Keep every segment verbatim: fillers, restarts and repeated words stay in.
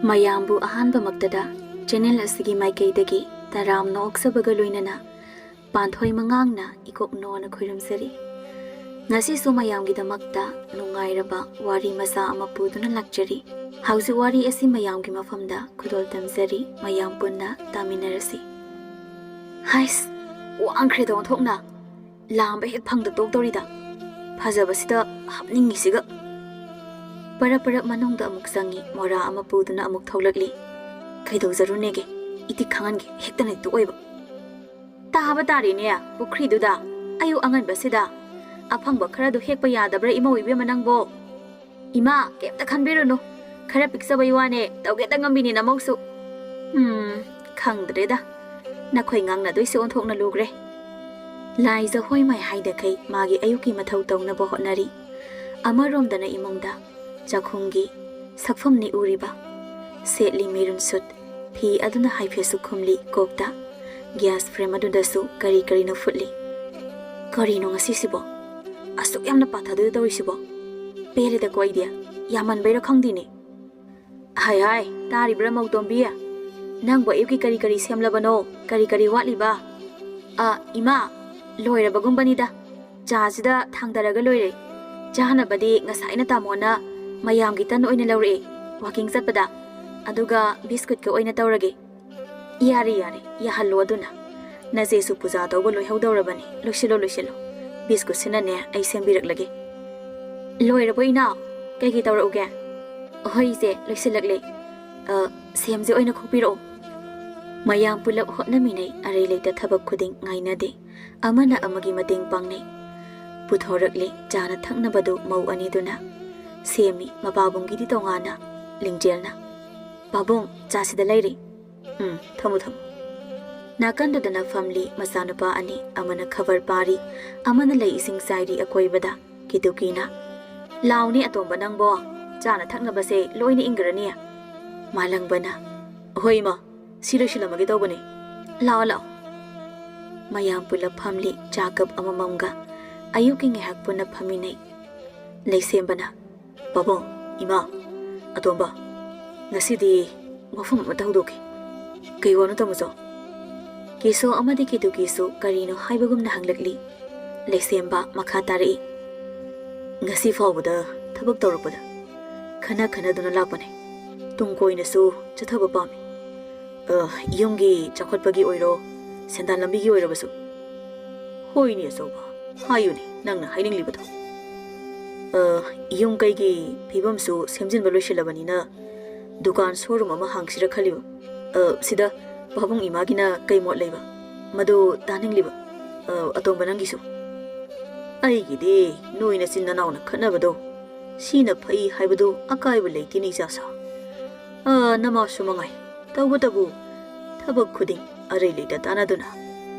ꯃꯌꯥꯝꯕꯨ ꯑꯍꯥꯟꯕꯃꯛꯇꯗ ꯆꯦꯅꯦꯜ ꯑꯁꯤꯒꯤ ꯃꯥꯏꯀꯩꯗꯒꯤ ꯇꯔꯥꯝꯅ ꯑꯣꯛꯆꯕꯒ ꯂꯣꯏꯅꯅ ꯄꯥꯟꯊꯣꯏ ꯃꯉꯥꯡꯅ ꯏꯀꯣꯛ ꯅꯣꯅ ꯈꯣꯏꯔꯝꯖꯔꯤ꯫ ꯉꯁꯤꯁꯨ ꯃꯌꯥꯝꯒꯤꯗꯃꯛꯇ ꯅꯨꯡꯉꯥꯏꯔꯕ ꯋꯥꯔꯤ ꯃꯆꯥ ꯑꯃ ꯄꯨꯗꯨꯅ ꯂꯥꯛꯆꯔꯤ꯫ ꯍꯧꯖꯤꯛ ꯋꯥꯔꯤ ꯑꯁꯤ ꯃꯌꯥꯝꯒꯤ ꯃꯐꯝꯗ ꯈꯨꯗꯣꯜ ꯇꯝꯖꯔꯤ, ꯃꯌꯥꯝ ꯄꯨꯟꯅ ꯇꯥꯃꯤꯟꯅꯔꯁꯤ꯫ ꯍꯥꯏꯁ, ꯋꯥꯡꯈ꯭ꯔꯦꯗ ꯑꯣꯟꯊꯣꯛꯅ꯫ ꯂꯥꯝꯕ ꯍꯦꯛ ꯐꯪꯗ ꯇꯣꯛꯇꯧꯔꯤꯗ꯫ ꯐꯖꯕꯁꯤꯗ ꯍꯥꯞꯅꯤꯡꯉꯤꯁꯤꯒ꯫ ꯄꯔꯞ ꯄꯔꯞ ꯃꯅꯨꯡꯗ ꯑꯃꯨꯛ ꯆꯪꯉꯤ, ꯃꯣꯔꯥ ꯑꯃ ꯄꯨꯗꯨꯅ ꯑꯃꯨꯛ ꯊꯣꯛꯂꯛꯂꯤ꯫ ꯀꯩꯗꯧꯖꯔꯨꯅꯦꯒꯦ, ꯏꯇꯤꯛ ꯈꯪꯍꯟꯒꯦ, ꯍꯦꯛꯇꯅ ꯇꯣꯛꯑꯣꯏꯕ꯫ ꯇꯥꯕ ꯇꯥꯔꯦꯅꯦ, ꯄꯨꯈ꯭ꯔꯤꯗꯨꯗ ꯑꯌꯨꯛ ꯑꯉꯟꯕꯁꯤꯗ ꯑꯐꯪꯕ ꯈꯔꯗꯨ ꯍꯦꯛꯄ ꯌꯥꯗꯕ꯭ꯔꯥ ꯏꯃꯧ ꯏꯕꯦꯝꯃ ꯅꯪꯕꯣ? ꯏꯃꯥ, ꯀꯩꯝꯇ ꯈꯟꯕꯤꯔꯨꯅꯨ, ꯈꯔ ꯄꯤꯛꯆꯕꯩ ꯋꯥꯅꯦ, ꯇꯧꯒꯦꯇ ꯉꯝꯕꯤꯅꯤ ꯅꯃꯧꯁꯨ꯫ ꯎꯝ, ꯈꯪꯗ꯭ꯔꯦꯗ, ꯅꯈꯣꯏ ꯉꯥꯡꯅꯗꯣꯏꯁꯦ ꯑꯣꯟꯊꯣꯛꯅ ꯂꯨꯈ꯭ꯔꯦ꯫ ꯂꯥꯏꯖ ꯍꯣꯏ ꯃꯥꯏ ꯍꯥꯏꯗꯈꯩ ꯃꯥꯒꯤ ꯑꯌꯨꯛꯀꯤ ꯃꯊꯧ ꯇꯧꯅꯕ ꯍꯣꯠꯅꯔꯤ꯫ ꯑꯃꯔꯣꯝꯗꯅ ꯏꯃꯨꯡꯗ ꯆꯥꯛꯈꯨꯝꯒꯤ ꯁꯛꯐꯝꯅꯤ ꯎꯔꯤꯕ꯫ ꯁꯦꯠꯂꯤ ꯃꯦꯔꯨꯟ ꯁꯨꯠ, ꯐꯤ ꯑꯗꯨꯅ ꯍꯥꯏꯐꯦꯠꯁꯨ ꯈꯨꯝꯂꯤ ꯀꯣꯛꯇ꯫ ꯒ꯭ꯌꯥꯁ ꯐ꯭ꯂꯦꯝ ꯑꯗꯨꯗꯁꯨ ꯀꯔꯤ ꯀꯔꯤꯅꯣ ꯐꯨꯠꯂꯤ꯫ ꯀꯔꯤꯅꯣ ꯉꯁꯤꯁꯤꯕꯣ? ꯑꯁꯨꯛ ꯌꯥꯝꯅ ꯄꯥꯊꯗꯣꯏꯗ ꯇꯧꯔꯤꯁꯤꯕꯣ? ꯄꯦꯜꯂꯦꯗꯀꯣ ꯑꯩꯗꯤ, ꯌꯥꯝꯃꯟꯕꯩꯔꯥ ꯈꯪꯗꯦꯅꯦ꯫ ꯍꯥꯏ ꯍꯥꯏ, ꯇꯥꯔꯤꯕ꯭ꯔꯥ ꯃꯧꯇꯣꯝꯕꯤ? ꯅꯪꯕꯨ ꯑꯌꯨꯛꯀꯤ ꯀꯔꯤ ꯀꯔꯤ ꯁꯦꯝꯂꯕꯅꯣ? ꯀꯔꯤ ꯀꯔꯤ ꯋꯥꯠꯂꯤꯕ? ꯑ, ꯏꯃꯥ, ꯂꯣꯏꯔꯕꯒꯨꯝꯕꯅꯤꯗ꯫ ꯆꯥꯁꯤꯗ ꯊꯥꯡꯗꯔꯒ ꯂꯣꯏꯔꯦ꯫ ꯆꯥꯅꯕꯗꯤ ꯉꯁꯥꯏꯅ ꯇꯥꯃꯣꯅ ꯃꯌꯥꯝꯒꯤ ꯇꯟ ꯑꯣꯏꯅ ꯂꯧꯔꯛꯑꯦ, ꯋꯥꯀꯤꯡ ꯆꯠꯄꯗ꯫ ꯑꯗꯨꯒ ꯕꯤꯁꯀꯨꯠꯀ ꯑꯣꯏꯅ ꯇꯧꯔꯒꯦ꯫ ꯌꯥꯔꯦ, ꯌꯥꯔꯦ, ꯌꯥꯍꯜꯂꯣ ꯑꯗꯨꯅ꯫ ꯅꯆꯦꯁꯨ ꯄꯨꯖꯥ ꯇꯧꯕ ꯂꯣꯏꯍꯧꯗꯧꯔꯕꯅꯤ꯫ ꯂꯣꯏꯁꯤꯜꯂꯣ, ꯂꯣꯏꯁꯤꯜꯂꯣ꯫ ꯕꯤꯁꯀꯨꯠꯁꯤꯅꯅꯦ, ꯑꯩ ꯁꯦꯝꯕꯤꯔꯛꯂꯒꯦ꯫ ꯂꯣꯏꯔꯕꯣ ꯏꯅꯥꯎ? ꯀꯩ ꯀꯩ ꯇꯧꯔꯛꯎꯒꯦ? ꯍꯣꯏ ꯏꯆꯦ, ꯂꯣꯏꯁꯤꯜꯂꯛꯂꯦ꯫ ꯑ, ꯁꯦꯝꯁꯦ ꯑꯣꯏꯅ ꯈꯣꯛꯄꯤꯔꯛꯑꯣ꯫ ꯃꯌꯥꯝ ꯄꯨꯂꯞ ꯍꯣꯠꯅꯃꯤꯟꯅꯩ, ꯑꯔꯩ ꯂꯩꯇ ꯊꯕꯛ ꯈꯨꯗꯤꯡ ꯉꯥꯏꯅꯗꯦ꯫ ꯑꯃꯅ ꯑꯃꯒꯤ ꯃꯇꯦꯡ ꯄꯥꯡꯅꯩ꯫ ꯄꯨꯊꯣꯔꯛꯂꯦ ꯆꯥꯅ ꯊꯛꯅꯕꯗꯨ ꯃꯧ ꯑꯅꯤꯗꯨꯅ꯫ ꯁꯦꯝꯃꯤ ꯃꯄꯥꯕꯨꯡꯒꯤꯗꯤ ꯇꯣꯉꯥꯟꯅ, ꯂꯤꯡꯖꯦꯜꯅ꯫ ꯄꯥꯕꯨꯡ, ꯆꯥꯁꯤꯗ ꯂꯩꯔꯦ꯫ ꯎꯝ, ꯊꯝꯃꯨ, ꯊꯝꯃꯨ꯫ ꯅꯥꯀꯟꯗꯨꯗꯅ ꯐꯝꯂꯤ ꯃꯆꯥꯅꯨꯄꯥ ꯑꯅꯤ, ꯑꯃꯅ ꯈꯕꯔ ꯄꯥꯔꯤ, ꯑꯃꯅ ꯂꯩ ꯏꯁꯤꯡ ꯆꯥꯏꯔꯤ ꯑꯀꯣꯏꯕꯗ꯫ ꯀꯤꯇꯨꯀꯤꯅ, "ꯂꯥꯎꯅꯦ ꯑꯇꯣꯝꯕ ꯅꯪꯕꯣ, ꯆꯥꯅ ꯊꯛꯅꯕꯁꯦ ꯂꯣꯏꯅ ꯏꯪꯈ꯭ꯔꯅꯤ꯫" ꯃꯥꯂꯪꯕꯅ, "ꯍꯣꯏ ꯏꯃꯥ, ꯁꯤ ꯂꯣꯏꯁꯤꯜꯂꯝꯃꯒꯦ ꯇꯧꯕꯅꯦ꯫ ꯂꯥꯛꯑꯣ, ꯂꯥꯛꯑꯣ꯫" ꯃꯌꯥꯝ ꯄꯨꯂꯞ ꯐꯝꯂꯤ, ꯆꯥ ꯀꯞ ꯑꯃꯃꯝꯒ꯫ ꯑꯌꯨꯛꯀꯤ ꯉꯥꯏꯍꯥꯛ ꯄꯨꯟꯅ ꯐꯝꯃꯤꯟꯅꯩ꯫ ꯂꯩꯁꯦꯝꯕꯅ, "ꯄꯥꯕꯨꯡ, ꯏꯃꯥ, ꯑꯇꯣꯝꯕ, "ꯉꯁꯤꯗꯤ ꯋꯥꯐꯝ ꯑꯃꯇ ꯍꯧꯗꯣꯛꯀꯦ꯫" "ꯀꯩ ꯋꯥꯅꯣ, ꯇꯥꯃꯣꯆꯧ?" ꯀꯦꯁꯣ ꯑꯃꯗꯤ ꯀꯦꯇꯨꯀꯤꯁꯨ ꯀꯔꯤꯅꯣ ꯍꯥꯏꯕꯒꯨꯝꯅ ꯍꯪꯂꯛꯂꯤ꯫ ꯂꯩꯁꯦꯝꯕ ꯃꯈꯥ ꯇꯥꯔꯛꯏ, "ꯉꯁꯤ ꯐꯥꯎꯕꯗ ꯊꯕꯛ ꯇꯧꯔꯛꯄꯗ ꯈꯟꯅ ꯈꯟꯅꯗꯨꯅ ꯂꯥꯛꯄꯅꯦ꯫ ꯇꯨꯡ ꯀꯣꯏꯅꯁꯨ ꯆꯠꯊꯕ ꯄꯥꯝꯃꯤ꯫ ꯑ, ꯌꯨꯝꯒꯤ ꯆꯥꯎꯈꯠꯄꯒꯤ ꯑꯣꯏꯔꯣ, ꯁꯦꯟꯗꯥꯟ ꯂꯝꯕꯤꯒꯤ ꯑꯣꯏꯔꯕꯁꯨ꯫" "ꯍꯣꯏꯅꯦ ꯑꯆꯧꯕ, ꯍꯥꯏꯌꯨꯅꯦ ꯅꯪꯅ ꯍꯥꯏꯅꯤꯡꯂꯤꯕꯗꯣ꯫" "ꯑ, ꯌꯨꯝ ꯀꯩꯒꯤ ꯐꯤꯕꯝꯁꯨ ꯁꯦꯝꯖꯤꯟꯕ ꯂꯣꯏꯁꯤꯜꯂꯕꯅꯤꯅ ꯗꯨꯀꯥꯟ ꯁꯣꯔꯨꯝ ꯑꯃ ꯍꯥꯡꯁꯤꯔ ꯈꯜꯂꯤꯕ꯫ ꯑ, ꯁꯤꯗ ꯄꯥꯕꯨꯡ ꯏꯃꯥꯒꯤꯅ ꯀꯩ ꯃꯣꯠ ꯂꯩꯕ, ꯃꯗꯨ ꯇꯥꯅꯤꯡꯂꯤꯕ꯫ ꯑ, ꯑꯇꯣꯝꯕ ꯅꯪꯒꯤꯁꯨ꯫" "ꯑꯩꯒꯤꯗꯤ ꯅꯣꯏ ꯅꯆꯤꯟ ꯅꯅꯥꯎꯅ ꯈꯠꯅꯕꯗꯣ ꯁꯤꯅ ꯐꯩ ꯍꯥꯏꯕꯗꯨ ꯑꯀꯥꯏꯕ ꯂꯩꯇꯦꯅꯦ ꯏꯆꯥꯁꯥ꯫ ꯑ, ꯅꯃꯥꯁꯨ ꯃꯉꯥꯏ꯫ ꯇꯧꯕꯇꯕꯨ ꯊꯕꯛ ꯈꯨꯗꯤꯡ ꯑꯔꯩ ꯂꯩꯇ ꯇꯥꯟꯅꯗꯨꯅ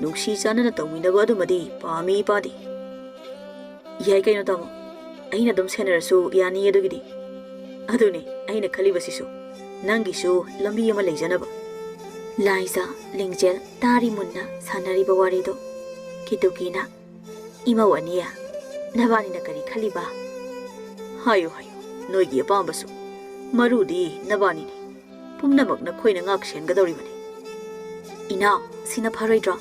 ꯅꯨꯡꯁꯤ ꯆꯥꯟꯅꯅ ꯇꯧꯃꯤꯟꯅꯕ ꯑꯗꯨꯃꯗꯤ ꯄꯥꯝꯃꯤ ꯏꯄꯥꯗꯤ꯫" "ꯌꯥꯏ ꯀꯩꯅꯣ ꯇꯥꯃꯣ, ꯑꯩꯅ ꯑꯗꯨꯝ ꯁꯦꯟꯅꯔꯁꯨ ꯌꯥꯅꯤ ꯑꯗꯨꯒꯤꯗꯤ꯫ ꯑꯗꯨꯅꯤ ꯑꯩꯅ ꯈꯜꯂꯤꯕꯁꯤꯁꯨ, ꯅꯪꯒꯤꯁꯨ ꯂꯝꯕꯤ ꯑꯃ ꯂꯩꯖꯅꯕ꯫" ꯂꯥꯏꯖ, ꯂꯤꯡꯖꯦꯜ ꯇꯥꯔꯤ ꯃꯨꯟꯅ ꯁꯥꯟꯅꯔꯤꯕ ꯋꯥꯔꯤꯗꯣ꯫ ꯀꯦꯇꯨꯀꯤꯅ, "ꯏꯃꯧ ꯑꯅꯤ, ꯅꯕꯥꯅꯤꯅ ꯀꯔꯤ ꯈꯜꯂꯤꯕ?" "ꯍꯥꯏꯌꯨ ꯍꯥꯏꯌꯨ, ꯅꯣꯏꯒꯤ ꯑꯄꯥꯝꯕꯁꯨ꯫ ꯃꯔꯨꯗꯤ ꯅꯕꯥꯅꯤꯅꯤ꯫ ꯄꯨꯝꯅꯃꯛ ꯅꯈꯣꯏꯅ ꯉꯥꯛ ꯁꯦꯟꯒꯗꯧꯔꯤꯕꯅꯤ꯫" "ꯏꯅꯥꯎ, ꯁꯤꯅ ꯐꯔꯣꯏꯗ꯭ꯔꯣ?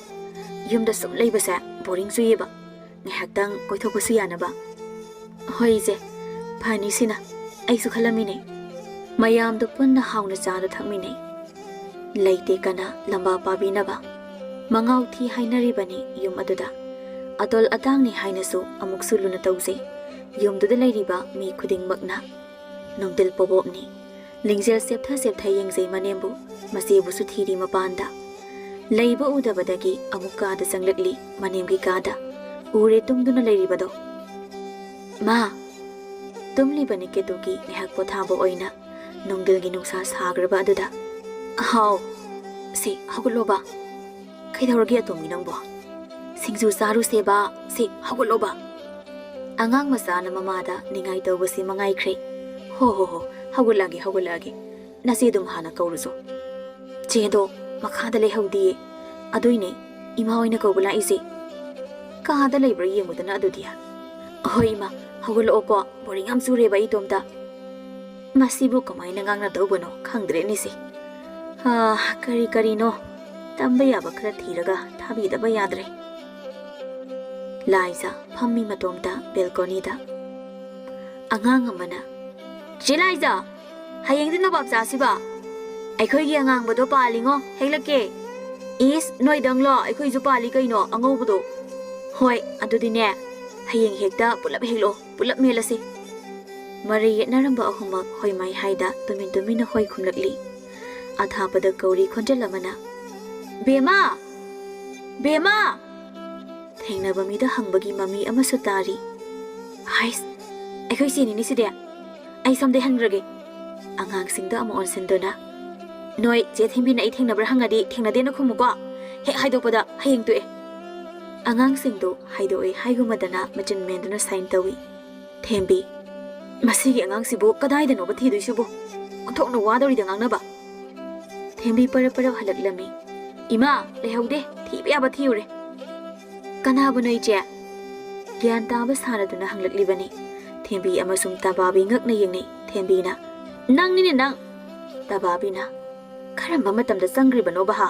ꯌꯨꯝꯗ ꯁꯨꯝ ꯂꯩꯕꯁꯦ ꯕꯣꯔꯤꯡ ꯆꯨꯏꯌꯦꯕ꯫ ꯉꯥꯏꯍꯥꯛꯇꯪ ꯀꯣꯏꯊꯣꯛꯄꯁꯨ ꯌꯥꯅꯕ꯫" "ꯍꯣꯏ ꯏꯆꯦ, ꯐꯅꯤ ꯁꯤꯅ꯫ ꯑꯩꯁꯨ ꯈꯜꯂꯝꯃꯤꯅꯦ꯫ ꯃꯌꯥꯝꯗꯣ ꯄꯨꯟꯅ ꯍꯥꯎꯅ ꯆꯥꯗꯣ ꯊꯛꯃꯤꯟꯅꯩ꯫ ꯂꯩꯇꯦ ꯀꯅꯥ ꯂꯝꯕꯥ ꯄꯥꯕꯤꯅꯕ꯫ ꯃꯉꯥꯎ ꯊꯤ ꯍꯥꯏꯅꯔꯤꯕꯅꯤ ꯌꯨꯝ ꯑꯗꯨꯗ꯫ ꯑꯇꯣꯜ ꯑꯇꯥꯡꯅꯤ ꯍꯥꯏꯅꯁꯨ ꯑꯃꯨꯛꯁꯨ ꯂꯨꯅ ꯇꯧꯖꯩ ꯌꯨꯝꯗꯨꯗ ꯂꯩꯔꯤꯕ ꯃꯤ ꯈꯨꯗꯤꯡꯃꯛꯅ꯫ ꯅꯨꯡꯗꯤꯜ ꯄꯣꯕꯣꯞꯅꯤ꯫ ꯂꯤꯡꯖꯦꯜ ꯆꯦꯞꯊ ꯆꯦꯞꯊ ꯌꯦꯡꯖꯩ ꯃꯅꯦꯝꯕꯨ, ꯃꯆꯦꯕꯨꯁꯨ ꯊꯤꯔꯤ ꯃꯄꯥꯟꯗ꯫ ꯂꯩꯕ ꯎꯗꯕꯗꯒꯤ ꯑꯃꯨꯛ ꯀꯥꯗ ꯆꯪꯂꯛꯂꯤ, ꯃꯅꯦꯝꯒꯤ ꯀꯥꯗ꯫ ꯎꯔꯦ ꯇꯨꯝꯗꯨꯅ ꯂꯩꯔꯤꯕꯗꯣ꯫ "ꯃꯥ!" ꯇꯨꯝꯂꯤꯕꯅꯤ ꯀꯦꯇꯨꯀꯤ ꯉꯥꯏꯍꯥꯛ ꯄꯣꯊꯥꯕ ꯑꯣꯏꯅ꯫ ꯅꯨꯡꯗꯤꯜꯒꯤ ꯅꯨꯡꯁꯥ ꯁꯥꯈ꯭ꯔꯕ ꯑꯗꯨꯗ꯫ "ꯍꯥꯎ, ꯁꯤ ꯍꯧꯒꯠꯂꯣꯕ꯫ ꯀꯩꯗꯧꯔꯒꯦ ꯑꯇꯣꯝꯕꯤ ꯅꯪꯕꯣ? ꯁꯤꯡꯖꯨ ꯆꯥꯔꯨꯁꯦꯕ, ꯁꯤ ꯍꯧꯒꯠꯂꯣꯕ꯫" ꯑꯉꯥꯡ ꯃꯆꯥꯅ ꯃꯃꯥꯗ ꯅꯤꯡꯉꯥꯏ ꯇꯧꯕꯁꯤ ꯃꯉꯥꯏꯈ꯭ꯔꯦ꯫ "ꯍꯣ ꯍꯣ ꯍꯣ, ꯍꯧꯒꯠꯂꯛꯑꯒꯦ, ꯍꯧꯒꯠꯂꯛꯑꯒꯦ꯫ ꯅꯆꯦ ꯑꯗꯨꯝ ꯍꯥꯟꯅ ꯀꯧꯔꯨꯆꯣ꯫" "ꯆꯦꯗꯣ ꯃꯈꯥꯗ ꯂꯩꯍꯧꯗꯤꯌꯦ, ꯑꯗꯨꯏꯅꯦ ꯏꯃꯥ ꯑꯣꯏꯅ ꯀꯧꯕ ꯂꯥꯛꯏꯁꯦ꯫" "ꯀꯥꯗ ꯂꯩꯕ꯭ꯔꯥ ꯌꯦꯡꯉꯨꯗꯅ ꯑꯗꯨꯗꯤ꯫" "ꯍꯣꯏ ꯏꯃꯥ, ꯍꯧꯒꯠꯂꯛꯑꯣꯀꯣ, ꯕꯣꯔꯤꯡ ꯌꯥꯝ ꯆꯨꯔꯦꯕ ꯑꯩ ꯏꯇꯣꯝꯇ꯫" ꯃꯁꯤꯕꯨ ꯀꯃꯥꯏꯅ ꯉꯥꯡꯅꯗꯧꯕꯅꯣ ꯈꯪꯗ꯭ꯔꯦꯅꯦ ꯁꯤ꯫ ꯑꯥ, ꯀꯔꯤ ꯀꯔꯤꯅꯣ ꯇꯝꯕ ꯌꯥꯕ ꯈꯔ ꯊꯤꯔꯒ ꯊꯥꯕꯤꯗꯕ ꯌꯥꯗ꯭ꯔꯦ꯫ ꯂꯥꯏꯖ ꯐꯝꯃꯤ ꯃꯇꯣꯝꯇ ꯕꯦꯜꯀꯣꯅꯤꯗ꯫ ꯑꯉꯥꯡ ꯑꯃꯅ, "ꯆꯦ ꯂꯥꯏꯖ, ꯍꯌꯦꯡꯗꯤ ꯅꯣꯕꯥꯞ ꯆꯥꯁꯤꯕ? ꯑꯩꯈꯣꯏꯒꯤ ꯑꯉꯥꯡꯕꯗꯣ ꯄꯥꯜꯂꯤꯉꯣ, ꯍꯦꯛꯂꯛꯀꯦ?" "ꯏꯁ, ꯅꯣꯏꯗꯪꯂꯣ? ꯑꯩꯈꯣꯏꯁꯨ ꯄꯥꯜꯂꯤ ꯀꯩꯅꯣ, ꯑꯉꯧꯕꯗꯣ꯫" "ꯍꯣꯏ, ꯑꯗꯨꯗꯤꯅꯦ, ꯍꯌꯦꯡ ꯍꯦꯛꯇ ꯄꯨꯂꯞ ꯍꯦꯛꯂꯛꯑꯣ, ꯄꯨꯂꯞ ꯃꯦꯠꯂꯁꯤ꯫" ꯃꯔꯩ ꯌꯦꯠꯅꯔꯝꯕ ꯑꯍꯨꯝꯃꯛ ꯍꯣꯏ ꯃꯥꯏ ꯍꯥꯏꯗ ꯇꯨꯃꯤꯟ ꯇꯨꯃꯤꯟꯅ ꯍꯣꯏ ꯈꯨꯝꯂꯛꯂꯤ꯫ ꯑꯊꯥꯞꯄꯗ ꯀꯧꯔꯤ ꯈꯣꯟꯖꯦꯜ ꯑꯃꯅ, "ꯕꯦꯝꯃ! ꯕꯦꯝꯃ!" ꯊꯦꯡꯅꯕ ꯃꯤꯗ ꯍꯪꯕꯒꯤ ꯃꯃꯤ ꯑꯃꯁꯨ ꯇꯥꯔꯤ꯫ "ꯍꯥꯏꯁ, ꯑꯩꯈꯣꯏ ꯆꯦꯅꯤꯅꯦ ꯁꯤꯗꯤ꯫ ꯑꯩ ꯁꯣꯝꯗꯩ ꯍꯟꯈ꯭ꯔꯒꯦ꯫" ꯑꯉꯥꯡꯁꯤꯡꯗ ꯑꯃꯨꯛ ꯑꯣꯟꯁꯤꯟꯗꯨꯅ, "ꯅꯣꯏ ꯆꯦ ꯊꯦꯝꯕꯤꯅ ꯑꯩ ꯊꯦꯡꯅꯕ꯭ꯔꯥ ꯍꯪꯉꯗꯤ ꯊꯦꯡꯅꯗꯦꯅ ꯈꯨꯝꯃꯨꯀꯣ꯫ ꯍꯦꯛ ꯍꯥꯏꯗꯣꯛꯄꯗ ꯍꯌꯦꯡ ꯇꯣꯛꯑꯦ꯫" ꯑꯉꯥꯡꯁꯤꯡꯗꯨ ꯍꯥꯏꯗꯣꯛꯑꯦ ꯍꯥꯏꯒꯨꯝꯃꯗꯅ ꯃꯆꯤꯟ ꯃꯦꯟꯗꯨꯅ ꯁꯥꯏꯟ ꯇꯧꯏ꯫ "ꯊꯦꯝꯕꯤ, ꯃꯁꯤꯒꯤ ꯑꯉꯥꯡꯁꯤꯕꯨ ꯀꯗꯥꯏꯗꯅꯣꯕ ꯊꯤꯗꯣꯏꯁꯤꯕꯨ? ꯑꯣꯟꯊꯣꯛꯅ ꯋꯥꯗꯧꯔꯤꯗ ꯉꯥꯡꯅꯕ꯫" ꯊꯦꯝꯕꯤ ꯄꯔꯞ ꯄꯔꯞ ꯍꯜꯂꯛꯂꯝꯃꯤ꯫ "ꯏꯃꯥ, ꯂꯩꯍꯧꯗꯦ, ꯊꯤꯕ ꯌꯥꯕ ꯊꯤꯔꯨꯔꯦ꯫" "ꯀꯅꯥꯕꯨꯅꯣ ꯏꯆꯦ?" ꯒ꯭ꯌꯥꯟ ꯇꯥꯕ ꯁꯥꯔꯗꯨꯅ ꯍꯪꯂꯛꯂꯤꯕꯅꯤ꯫ ꯊꯦꯝꯕꯤ ꯑꯃꯁꯨꯡ ꯇꯕꯥꯕꯤ ꯉꯛꯅ ꯌꯦꯡꯅꯩ꯫ ꯊꯦꯝꯕꯤꯅ, "ꯅꯪꯅꯤꯅꯦ ꯅꯪ!" ꯇꯕꯥꯕꯤꯅ, "ꯀꯔꯝꯕ ꯃꯇꯝꯗ ꯆꯪꯈ꯭ꯔꯤꯕꯅꯣꯕ ꯍꯥ?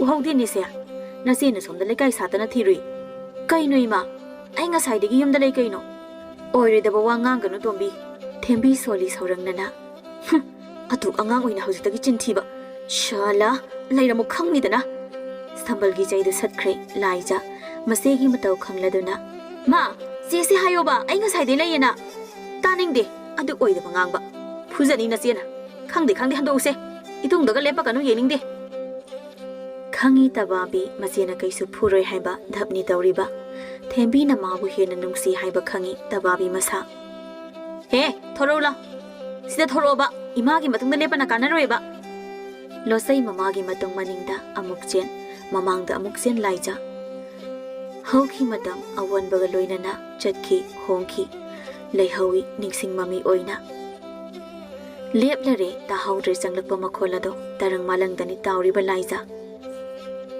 ꯎꯍꯧꯗꯦꯅꯦꯁꯦ꯫ ꯅꯆꯦꯅ ꯁꯣꯝꯗ ꯂꯩꯀꯥꯏ ꯁꯥꯠꯇꯅ ꯊꯤꯔꯨꯏ꯫ ꯀꯩꯅꯣ ꯏꯃꯥ? ꯑꯩ ꯉꯁꯥꯏꯗꯒꯤ ꯌꯨꯝꯗ ꯂꯩ ꯀꯩꯅꯣ?" "ꯑꯣꯏꯔꯣꯏꯗꯕ ꯋꯥ ꯉꯥꯡꯒꯅꯨ ꯇꯣꯝꯕꯤ꯫" ꯊꯦꯝꯕꯤ ꯁꯣꯜꯂꯤ ꯁꯧꯔꯪꯅꯅ꯫ "ꯍꯨꯝ, ꯑꯗꯨꯛ ꯑꯉꯥꯡ ꯑꯣꯏꯅ ꯍꯧꯖꯤꯛꯇꯒꯤ ꯆꯤꯟꯊꯤꯕ꯫ ꯁꯥꯂꯥ, ꯂꯩꯔꯝꯃꯨ ꯈꯪꯅꯤꯗꯅ꯫" ꯁꯝꯕꯜꯒꯤ ꯆꯩꯗꯨ ꯁꯠꯈ꯭ꯔꯦ ꯂꯥꯏꯖ꯫ ꯃꯆꯦꯒꯤ ꯃꯇꯧ ꯈꯪꯂꯗꯨꯅ, "ꯃꯥ, ꯆꯦꯁꯦ ꯍꯥꯏꯌꯣꯕ, ꯑꯩ ꯉꯁꯥꯏꯗꯩ ꯂꯩꯌꯦꯅ꯫" "ꯇꯥꯅꯤꯡꯗꯦ, ꯑꯗꯨꯛ ꯑꯣꯏꯗꯕ ꯉꯥꯡꯕ꯫ ꯐꯨꯖꯅꯤ ꯅꯆꯦꯅ꯫ ꯈꯪꯗꯦ, ꯈꯪꯗꯦ, ꯍꯟꯗꯣꯛꯎꯁꯦ꯫ ꯏꯇꯨꯡꯗꯒ ꯂꯦꯞꯄꯛꯀꯅꯨ, ꯌꯦꯡꯅꯤꯡꯗꯦ꯫" ꯈꯪꯏ ꯇꯕꯥꯕꯤ ꯃꯆꯦꯅ ꯀꯩꯁꯨ ꯐꯨꯔꯣꯏ ꯍꯥꯏꯕ ꯙꯞꯅꯤ ꯇꯧꯔꯤꯕ꯫ ꯊꯦꯝꯕꯤꯅ ꯃꯥꯕꯨ ꯍꯦꯟꯅ ꯅꯨꯡꯁꯤ ꯍꯥꯏꯕ ꯈꯪꯏ ꯇꯕꯥꯕꯤ ꯃꯁꯥ꯫ "ꯍꯦ, ꯊꯣꯔꯛꯎ ꯂꯥꯎ꯫ ꯁꯤꯗ ꯊꯣꯔꯛꯑꯣꯕ꯫ ꯏꯃꯥꯒꯤ ꯃꯇꯨꯡꯗ ꯂꯦꯞꯄꯅ ꯀꯥꯟꯅꯔꯣꯏꯕ꯫" ꯂꯣꯠꯆꯩ ꯃꯃꯥꯒꯤ ꯃꯇꯨꯡ ꯃꯅꯤꯡꯗ ꯑꯃꯨꯛ ꯆꯦꯟ, ꯃꯃꯥꯡꯗ ꯑꯃꯨꯛ ꯆꯦꯟ ꯂꯥꯏꯖ꯫ ꯍꯧꯈꯤ ꯃꯇꯝ ꯑꯑꯣꯟꯕꯒ ꯂꯣꯏꯅꯅ ꯆꯠꯈꯤ, ꯍꯣꯡꯈꯤ꯫ ꯂꯩꯍꯧꯏ ꯅꯤꯡꯁꯤꯡ ꯃꯃꯤ ꯑꯣꯏꯅ꯫ ꯂꯦꯞꯂꯔꯦ, ꯇꯥꯍꯧꯗ꯭ꯔꯦ ꯆꯪꯂꯛꯄ ꯃꯈꯣꯜ ꯑꯗꯣ꯫ ꯇꯔꯪ ꯃꯥꯂꯪꯗꯅꯤ ꯇꯥꯎꯔꯤꯕ ꯂꯥꯏꯖ꯫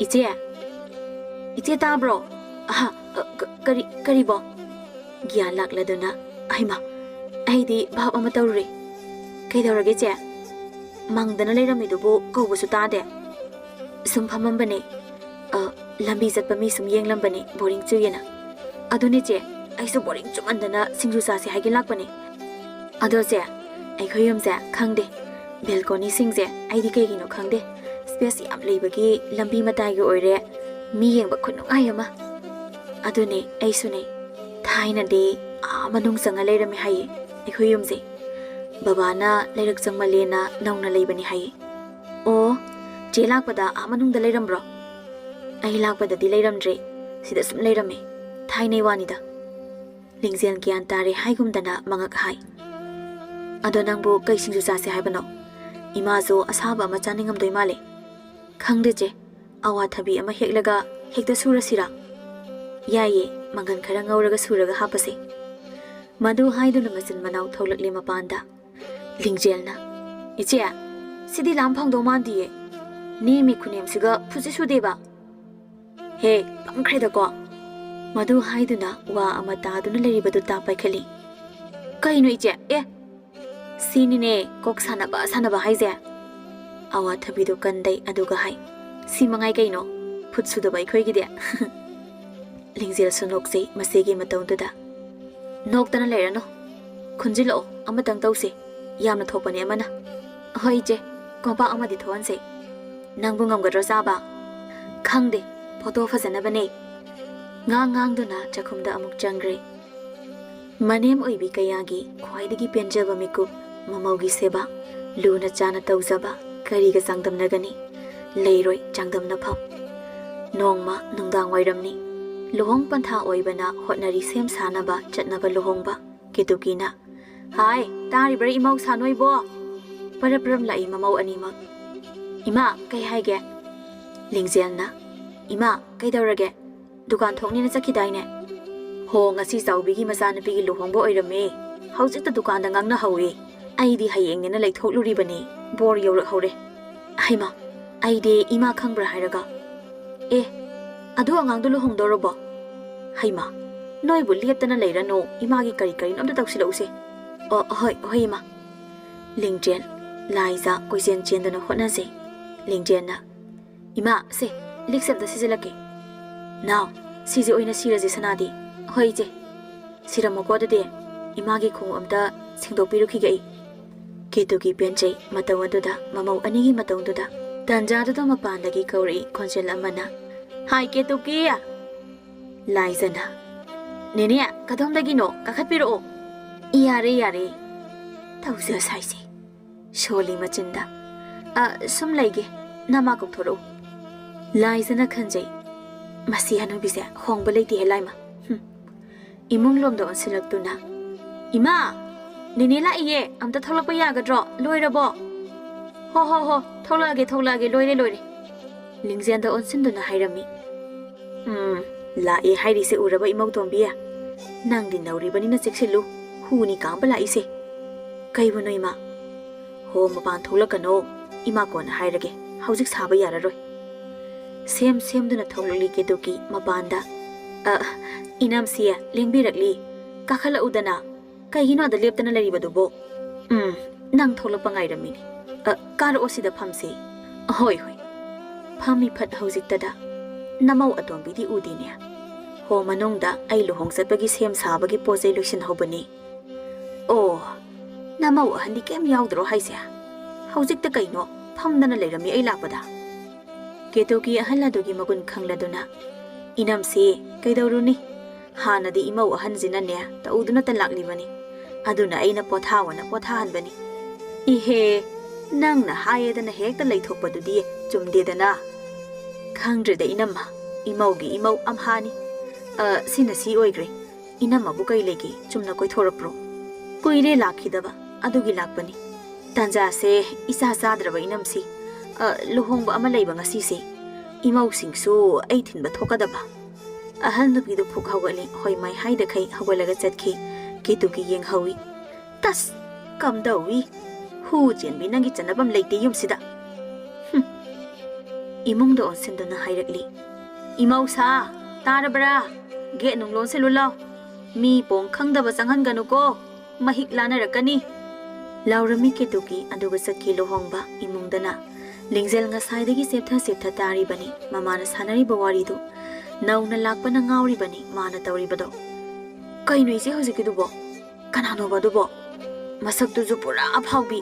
"ꯏꯆꯦ? ꯏꯆꯦ ꯇꯥꯕ꯭ꯔꯣ? ꯑꯍꯥ, ꯑ, ꯀ-, ꯀꯔꯤ, ꯀꯔꯤꯕꯣ?" ꯒ꯭ꯌꯥꯟ ꯂꯥꯛꯂꯗꯨꯅ, "ꯑꯩꯃ, ꯑꯩꯗꯤ ꯚꯥꯞ ꯑꯃ ꯇꯧꯔꯨꯔꯦ꯫" ꯀꯩꯗꯧꯔꯒꯦ, ꯆꯦ? ꯃꯪꯗꯅ ꯂꯩꯔꯝꯃꯤꯗꯨꯕꯨ ꯀꯧꯕꯁꯨ ꯇꯥꯗꯦ꯫ ꯁꯨꯝ ꯐꯝꯃꯝꯕꯅꯦ꯫ ꯑ, ꯂꯝꯕꯤ ꯆꯠꯄ ꯃꯤ ꯁꯨꯝ ꯌꯦꯡꯂꯝꯕꯅꯦ, ꯕꯣꯔꯤꯡ ꯆꯨꯏꯌꯦꯅ꯫ ꯑꯗꯨꯅꯦ, ꯆꯦ, ꯑꯩꯁꯨ ꯕꯣꯔꯤꯡ ꯆꯨꯃꯟꯗꯅ ꯁꯤꯡꯖꯨ ꯆꯥꯁꯦ ꯍꯥꯏꯒꯦ ꯂꯥꯛꯄꯅꯦ꯫ ꯑꯗꯣ, ꯆꯦ, ꯑꯩꯈꯣꯏ ꯌꯨꯝꯁꯦ ꯈꯪꯗꯦ, ꯕꯦꯜꯀꯣꯅꯤꯁꯤꯡꯁꯦ ꯑꯩꯗꯤ ꯀꯩꯒꯤꯅꯣ ꯈꯪꯗꯦ, ꯁ꯭ꯄꯦꯁ ꯌꯥꯝ ꯂꯩꯕꯒꯤ ꯂꯝꯕꯤ ꯃꯇꯥꯏꯒꯤ ꯑꯣꯏꯔꯦ, ꯃꯤ ꯌꯦꯡꯕ ꯈꯨꯅꯨꯡꯉꯥꯏ ꯑꯃ꯫ ꯑꯗꯨꯅꯦ, ꯑꯩꯁꯨꯅꯦ꯫ ꯊꯥꯏꯅꯗꯤ ꯑꯥ ꯃꯅꯨꯡ ꯆꯪꯉ ꯂꯩꯔꯝꯃꯦ ꯍꯥꯏꯌꯦ ꯑꯩꯈꯣꯏ ꯌꯨꯝꯁꯦ꯫ ꯕꯕꯥꯅ ꯂꯩꯔꯛ ꯆꯪꯃꯜꯂꯦꯅ ꯅꯧꯅ ꯂꯩꯕꯅꯦ ꯍꯥꯏꯌꯦ꯫ ꯑꯣ, ꯆꯦ ꯂꯥꯛꯄꯗ ꯑꯥ ꯃꯅꯨꯡꯗ ꯂꯩꯔꯝꯕ꯭ꯔꯣ? ꯑꯩ ꯂꯥꯛꯄꯗꯗꯤ ꯂꯩꯔꯝꯗ꯭ꯔꯦ, ꯁꯤꯗ ꯁꯨꯝ ꯂꯩꯔꯝꯃꯦ, ꯊꯥꯏꯅꯩ ꯋꯥꯅꯤꯗ꯫ ꯂꯤꯡꯖꯦꯜ ꯒ꯭ꯌꯥꯟ ꯇꯥꯔꯦ ꯍꯥꯏꯒꯨꯝꯗꯅ ꯃꯉꯛ ꯍꯥꯏ꯫ ꯑꯗꯣ ꯅꯪꯕꯨ ꯀꯩ ꯁꯤꯡꯖꯨ ꯆꯥꯁꯦ ꯍꯥꯏꯕꯅꯣ? ꯏꯃꯥꯁꯨ ꯑꯁꯥꯕ ꯑꯃ ꯆꯥꯅꯤꯡꯉꯝꯗꯣꯏ ꯃꯥꯜꯂꯦ꯫ ꯈꯪꯗꯦ ꯆꯦ, ꯑꯋꯥꯊꯕꯤ ꯑꯃ ꯍꯦꯛꯂꯒ ꯍꯦꯛꯇ ꯁꯨꯔꯁꯤꯔꯥ? ꯌꯥꯏꯌꯦ, ꯃꯪꯒꯟ ꯈꯔ ꯉꯧꯔꯒ ꯁꯨꯔꯒ ꯍꯥꯞꯄꯁꯦ꯫ ꯃꯗꯨ ꯍꯥꯏꯗꯨꯅ ꯃꯆꯤꯟ ꯃꯅꯥꯎ ꯊꯣꯛꯂꯛꯂꯦ ꯃꯄꯥꯟꯗ꯫ ꯂꯤꯡꯖꯦꯜꯅ, "ꯏꯆꯦ, ꯁꯤꯗꯤ ꯂꯥꯝ ꯐꯪꯗꯧ ꯃꯥꯟꯗꯤꯌꯦ꯫ ꯅꯦꯝꯃꯤ ꯈꯨꯅꯦꯝꯁꯤꯒ ꯐꯨꯠꯁꯤ ꯁꯨꯗꯦꯕ꯫ ꯍꯦ, ꯄꯪꯈ꯭ꯔꯦꯗꯀꯣ?" ꯃꯗꯨ ꯍꯥꯏꯗꯨꯅ ꯋꯥ ꯑꯃ ꯇꯥꯗꯨꯅ ꯂꯩꯔꯤꯕꯗꯨ ꯇꯥ ꯄꯥꯏꯈꯠꯂꯤ꯫ "ꯀꯩꯅꯣ ꯏꯆꯦ? ꯑꯦ, ꯁꯤꯅꯤꯅꯦ ꯀꯣꯛ ꯁꯥꯟꯅꯕ ꯁꯥꯟꯅꯕ ꯍꯥꯏꯁꯦ?" ꯑꯋꯥꯊꯕꯤꯗꯨ ꯀꯟꯗꯩ ꯑꯗꯨꯒ ꯍꯥꯏ, "ꯁꯤ ꯃꯉꯥꯏ ꯀꯩꯅꯣ, ꯐꯨꯠ ꯁꯨꯗꯕ ꯑꯩꯈꯣꯏꯒꯤꯗꯤ?" ꯂꯤꯡꯖꯦꯜꯁꯨ ꯅꯣꯛꯆꯩ ꯃꯁꯤꯒꯤ ꯃꯇꯧꯗꯨꯗ꯫ "ꯅꯣꯛꯇꯅ ꯂꯩꯔꯅꯨ, ꯈꯨꯟꯖꯤꯜꯂꯛꯑꯣ, ꯑꯃꯇꯪ ꯇꯧꯁꯦ, ꯌꯥꯝꯅ ꯊꯣꯛꯄꯅꯦ ꯑꯃꯅ꯫" "ꯍꯣꯏ ꯏꯆꯦ, ꯀꯣꯝꯄꯥꯛ ꯑꯃꯗꯤ ꯊꯣꯛꯍꯟꯁꯦ꯫ ꯅꯪꯕꯨ ꯉꯝꯒꯗ꯭ꯔꯣ ꯆꯥꯕ?" "ꯈꯪꯗꯦ, ꯐꯣꯇꯣ ꯐꯖꯅꯕꯅꯦ꯫" ꯉꯥꯡ ꯉꯥꯡꯗꯨꯅ ꯆꯥꯛꯈꯨꯝꯗ ꯑꯃꯨꯛ ꯆꯪꯈ꯭ꯔꯦ꯫ ꯃꯅꯦꯝ ꯑꯣꯏꯕꯤ ꯀꯌꯥꯒꯤ ꯈ꯭ꯋꯥꯏꯗꯒꯤ ꯄꯦꯟꯖꯕ ꯃꯤꯀꯨꯞ, ꯃꯃꯧꯒꯤ ꯁꯦꯕꯥ, ꯂꯨꯅ ꯆꯥꯅ ꯇꯧꯖꯕ, ꯀꯔꯤꯒ ꯆꯥꯡꯗꯝꯅꯒꯅꯤ? ꯂꯩꯔꯣꯏ ꯆꯥꯡꯗꯝꯅꯐꯝ꯫ ꯅꯣꯡꯃ ꯅꯨꯡꯗꯥꯡ ꯋꯥꯏꯔꯝꯅꯤ꯫ ꯂꯨꯍꯣꯡ ꯄꯟꯊꯥ ꯑꯣꯏꯕꯅ ꯍꯣꯠꯅꯔꯤ ꯁꯦꯝ ꯁꯥꯅꯕ ꯆꯠꯅꯕ ꯂꯨꯍꯣꯡꯕ꯫ ꯀꯦꯇꯨꯀꯤꯅ, "ꯍꯥꯏ, ꯇꯥꯔꯤꯕ꯭ꯔꯥ ꯏꯃꯧ ꯁꯥꯅꯣꯏꯕꯣ?" ꯄꯔꯞ ꯄꯔꯞ ꯂꯥꯛꯏ ꯃꯃꯧ ꯑꯅꯤꯃꯛ꯫ "ꯏꯃꯥ, ꯀꯩ ꯍꯥꯏꯒꯦ?" ꯂꯤꯡꯖꯦꯜꯅ, "ꯏꯃꯥ, ꯀꯩꯗꯧꯔꯒꯦ? ꯗꯨꯀꯥꯟ ꯊꯣꯛꯅꯤꯅ ꯆꯠꯈꯤꯗꯥꯏꯅꯦ?" "ꯍꯣ, ꯉꯁꯤ ꯆꯥꯎꯕꯤꯒꯤ ꯃꯆꯥꯅꯨꯄꯤꯒꯤ ꯂꯨꯍꯣꯡꯕ ꯑꯣꯏꯔꯝꯃꯦ꯫ ꯍꯧꯖꯤꯛꯇ ꯗꯨꯀꯥꯟꯗ ꯉꯥꯡꯅꯍꯧꯋꯦ꯫ ꯑꯩꯗꯤ ꯍꯌꯦꯡꯅꯦꯅ ꯂꯩꯊꯣꯛꯂꯨꯔꯤꯕꯅꯤ꯫ ꯕꯣꯔ ꯌꯧꯔꯛꯍꯧꯔꯦ꯫" "ꯍꯩꯃꯥ, ꯑꯩꯗꯤ ꯏꯃꯥ ꯈꯪꯕ꯭ꯔꯥ ꯍꯥꯏꯔꯒ꯫" "ꯑꯦ, ꯑꯗꯨ ꯑꯉꯥꯡꯗꯣ ꯂꯨꯍꯣꯡꯗꯧꯔꯕꯣ?" "ꯍꯩꯃꯥ, ꯅꯣꯏꯕꯨ ꯂꯦꯞꯇꯅ ꯂꯩꯔꯅꯨ, ꯏꯃꯥꯒꯤ ꯀꯔꯤ ꯀꯔꯤꯅꯣ ꯑꯝꯇ ꯇꯧꯁꯤꯜꯂꯛꯎꯁꯦ꯫" "ꯑꯣ, ꯍꯣꯏ, ꯍꯣꯏ ꯏꯃꯥ꯫" ꯂꯤꯡꯖꯦꯜ, ꯂꯥꯏꯖ ꯀꯣꯏꯆꯦꯟ ꯆꯦꯟꯗꯨꯅ ꯍꯣꯠꯅꯖꯩ꯫ ꯂꯤꯡꯖꯦꯜꯅ, "ꯏꯃꯥ, ꯁꯦ, ꯂꯤꯛꯁꯦ ꯑꯝꯇ ꯁꯤꯖꯤꯜꯂꯛꯀꯦ꯫ ꯅꯥꯎ, ꯁꯤꯁꯦ ꯑꯣꯏꯅ ꯁꯤꯔꯁꯦ ꯁꯅꯥꯗꯤ꯫" "ꯍꯣꯏ, ꯏꯆꯦ꯫ ꯁꯤꯔꯝꯃꯣꯀꯣ ꯑꯗꯨꯗꯤ꯫ ꯏꯃꯥꯒꯤ ꯈꯣꯡꯎꯞ ꯑꯝꯇ ꯁꯦꯡꯗꯣꯛꯄꯤꯔꯨꯈꯤꯒꯦ ꯑꯩ꯫" ꯀꯦꯇꯨꯀꯤ ꯄꯦꯟꯖꯩ ꯃꯇꯧ ꯑꯗꯨꯗ, ꯃꯃꯧ ꯑꯅꯤꯒꯤ ꯃꯇꯧꯗꯨꯗ꯫ ꯇꯥꯟꯖꯥꯗꯨꯗ ꯃꯄꯥꯟꯗꯒꯤ ꯀꯧꯔꯛꯏ ꯈꯣꯟꯖꯦꯜ ꯑꯃꯅ, "ꯍꯥꯏ, ꯀꯦꯇꯨꯀꯤ!" ꯂꯥꯏꯖꯅ, "ꯅꯦꯅꯦ, ꯀꯗꯣꯝꯗꯒꯤꯅꯣ? ꯀꯥꯈꯠꯄꯤꯔꯛꯑꯣ꯫" "ꯌꯥꯔꯦ, ꯌꯥꯔꯦ꯫ ꯇꯧꯖ ꯁꯥꯏꯁꯦ꯫" ꯁꯣꯜꯂꯤ ꯃꯆꯤꯟꯗ꯫ "ꯑ, ꯁꯨꯝ ꯂꯩꯒꯦ꯫ ꯅꯃꯥ ꯀꯧꯊꯣꯔꯛꯎ꯫" ꯂꯥꯏꯖꯅ ꯈꯟꯖꯩ, "ꯃꯁꯤ ꯍꯅꯨꯕꯤꯁꯦ ꯍꯣꯡꯕ ꯂꯩꯇꯦꯍꯦ ꯂꯥꯏꯃ꯫" ꯍꯨꯝ꯫ ꯏꯃꯨꯡ ꯂꯣꯝꯗ ꯑꯣꯟꯁꯤꯜꯂꯛꯇꯨꯅ, "ꯏꯃꯥ, ꯅꯦꯅꯦ ꯂꯥꯛꯏꯌꯦ, ꯑꯝꯇ ꯊꯣꯛꯂꯛꯄ ꯌꯥꯒꯗ꯭ꯔꯣ? ꯂꯣꯏꯔꯕꯣ?" "ꯍꯣ, ꯍꯣ, ꯍꯣ, ꯊꯣꯛꯂꯛꯑꯒꯦ, ꯊꯣꯛꯂꯛꯑꯒꯦ, ꯂꯣꯏꯔꯦ, ꯂꯣꯏꯔꯦ꯫" ꯂꯤꯡꯖꯦꯜꯗ ꯑꯣꯟꯁꯤꯟꯗꯨꯅ ꯍꯥꯏꯔꯝꯃꯤ꯫ "ꯎꯝ, ꯂꯥꯛꯑꯦ ꯍꯥꯏꯔꯤꯁꯦ ꯎꯔꯕ ꯏꯃꯧ ꯇꯣꯝꯕꯤ? ꯅꯪꯗꯤ ꯅꯧꯔꯤꯕꯅꯤꯅ ꯆꯦꯛꯁꯤꯜꯂꯨ, ꯍꯨꯅꯤ ꯀꯥꯡꯕ ꯂꯥꯛꯏꯁꯦ꯫ ꯀꯩꯕꯨꯅꯣ ꯏꯃꯥ?" "ꯍꯣ, ꯃꯄꯥꯟ ꯊꯣꯛꯂꯛꯀꯅꯣ, ꯏꯃꯥ ꯀꯣꯟꯅ ꯍꯥꯏꯔꯒꯦ, ꯍꯧꯖꯤꯛ ꯁꯥꯕ ꯌꯥꯔꯔꯣꯏ꯫" ꯁꯦꯝ ꯁꯦꯝꯗꯨꯅ ꯊꯣꯛꯂꯛꯂꯤ ꯀꯦꯇꯨꯀꯤ ꯃꯄꯥꯟꯗ꯫ "ꯑ, ꯏꯅꯝꯁꯤ ꯂꯦꯡꯕꯤꯔꯛꯂꯤ, ꯀꯥꯈꯠꯂꯛꯎꯗꯅ꯫ ꯀꯩꯒꯤꯅꯣ ꯑꯗ ꯂꯦꯞꯇꯅ ꯂꯩꯔꯤꯕꯗꯨꯕꯣ?" "ꯎꯝ, ꯅꯪ ꯊꯣꯛꯂꯛꯄ ꯉꯥꯏꯔꯝꯃꯤꯅꯤ꯫ ꯑ, ꯀꯥꯔꯛꯑꯣ, ꯁꯤꯗ ꯐꯝꯁꯤ꯫" "ꯍꯣꯏ, ꯍꯣꯏ꯫" ꯐꯝꯃꯤ ꯐꯠ ꯍꯧꯖꯤꯛꯇꯗ, "ꯅꯃꯧ ꯑꯇꯣꯝꯕꯤꯗꯤ ꯎꯗꯦꯅꯦ꯫ ꯍꯣ ꯃꯅꯨꯡꯗ ꯑꯩ ꯂꯨꯍꯣꯡ ꯆꯠꯄꯒꯤ ꯁꯦꯝ ꯁꯥꯕꯒꯤ ꯄꯣꯠ ꯆꯩ ꯂꯣꯏꯁꯤꯟꯍꯧꯕꯅꯤ꯫" "ꯑꯣ, ꯅꯃꯧ ꯑꯍꯟꯗꯤ ꯀꯩꯝ ꯌꯥꯎꯗ꯭ꯔꯣ ꯍꯥꯏꯁꯦ? ꯍꯧꯖꯤꯛꯇ ꯀꯩꯅꯣ ꯐꯝꯗꯅ ꯂꯩꯔꯝꯃꯤ ꯑꯩ ꯂꯥꯛꯄꯗ?" ꯀꯦꯇꯨꯀꯤ ꯑꯍꯜ ꯑꯗꯨꯒꯤ ꯃꯒꯨꯟ ꯈꯪꯂꯗꯨꯅ, "ꯏꯅꯝꯁꯤ, ꯀꯩꯗꯧꯔꯨꯅꯤ? ꯍꯥꯟꯅꯗꯤ ꯏꯃꯧ ꯑꯍꯟꯁꯤꯅꯅꯦ ꯇꯧꯗꯨꯅꯇ ꯂꯥꯛꯂꯤꯕꯅꯤ꯫ ꯑꯗꯨꯅ ꯑꯩꯅ ꯄꯣꯊꯥꯋꯣꯅ ꯄꯣꯊꯥꯍꯟꯕꯅꯤ꯫" "ꯏꯍꯦ, ꯅꯪꯅ ꯍꯥꯏꯌꯦꯗꯅ ꯍꯦꯛꯇ ꯂꯩꯊꯣꯛꯄꯗꯨꯗꯤ ꯆꯨꯝꯗꯦꯗꯅ꯫ ꯈꯪꯗ꯭ꯔꯦꯗ ꯏꯅꯝꯃ, ꯏꯃꯧꯒꯤ ꯏꯃꯧ ꯑꯝꯍꯥꯅꯤ꯫ ꯑ, ꯁꯤꯅ ꯁꯤ ꯑꯣꯏꯈ꯭ꯔꯦ꯫ ꯏꯅꯝꯃꯕꯨ ꯀꯩ ꯂꯩꯒꯦ? ꯆꯨꯝꯅ ꯀꯣꯏꯊꯣꯔꯛꯄ꯭ꯔꯣ?" "ꯀꯨꯏꯔꯦ ꯂꯥꯛꯈꯤꯗꯕ, ꯑꯗꯨꯒꯤ ꯂꯥꯛꯄꯅꯤ꯫ ꯇꯥꯟꯖꯥꯁꯦ ꯏꯆꯥ ꯆꯥꯗ꯭ꯔꯕ ꯏꯅꯝꯁꯤ꯫ ꯑ, ꯂꯨꯍꯣꯡꯕ ꯑꯃ ꯂꯩꯕ ꯉꯁꯤꯁꯦ꯫ ꯏꯃꯧꯁꯤꯡꯁꯨ ꯑꯩ ꯊꯤꯟꯕ ꯊꯣꯛꯀꯗꯕ꯫" ꯑꯍꯜ ꯅꯨꯄꯤꯗꯨ ꯐꯨꯛ ꯍꯧꯒꯠꯂꯤ, ꯍꯣꯏꯃꯥꯏ ꯍꯥꯏꯗꯈꯩ ꯍꯧꯒꯠꯂꯒ ꯆꯠꯈꯤ꯫ ꯀꯦꯇꯨꯀꯤ ꯌꯦꯡꯍꯧꯏ꯫ "ꯇꯁ! ꯀꯝꯗꯧꯏ? ꯍꯨ ꯆꯦꯟꯕꯤ ꯅꯪꯒꯤ ꯆꯠꯅꯐꯝ ꯂꯩꯇꯦ ꯌꯨꯝꯁꯤꯗ꯫" ꯍꯨꯝ꯫ ꯏꯃꯨꯡꯗ ꯑꯣꯟꯁꯤꯟꯗꯨꯅ ꯍꯥꯏꯔꯛꯂꯤ, "ꯏꯃꯧꯁꯥ, ꯇꯥꯔꯕ꯭ꯔꯥ? ꯒꯦꯠ ꯅꯨꯡ ꯂꯣꯟꯁꯤꯜꯂꯨ ꯂꯥꯎ꯫ ꯃꯤ ꯄꯣꯡ ꯈꯪꯗꯕ ꯆꯪꯍꯟꯒꯅꯨꯀꯣ, ꯃꯍꯤꯛ ꯂꯥꯟꯅꯔꯛꯀꯅꯤ꯫" ꯂꯥꯎꯔꯝꯃꯤ ꯀꯦꯇꯨꯀꯤ꯫ ꯑꯗꯨꯒ ꯆꯠꯈꯤ ꯂꯨꯍꯣꯡꯕ ꯏꯃꯨꯡꯗꯅ꯫ ꯂꯤꯡꯖꯦꯜ ꯉꯁꯥꯏꯗꯒꯤ ꯆꯦꯞꯊ ꯆꯦꯞꯊ ꯇꯥꯔꯤꯕꯅꯤ ꯃꯃꯥꯅ ꯁꯥꯟꯅꯔꯤꯕ ꯋꯥꯔꯤꯗꯨ꯫ ꯅꯧꯅ ꯂꯥꯛꯄꯅ ꯉꯥꯎꯔꯤꯕꯅꯤ ꯃꯥꯅ ꯇꯧꯔꯤꯕꯗꯣ꯫ "ꯀꯩꯅꯣ ꯏꯆꯦ ꯍꯧꯖꯤꯛꯀꯤꯗꯨꯕꯣ? ꯀꯅꯥꯅꯣꯕ ꯑꯗꯨꯕꯣ? ꯃꯁꯛꯇꯨꯁꯨ ꯄꯨꯔꯥ ꯑꯐꯥꯎꯕꯤ,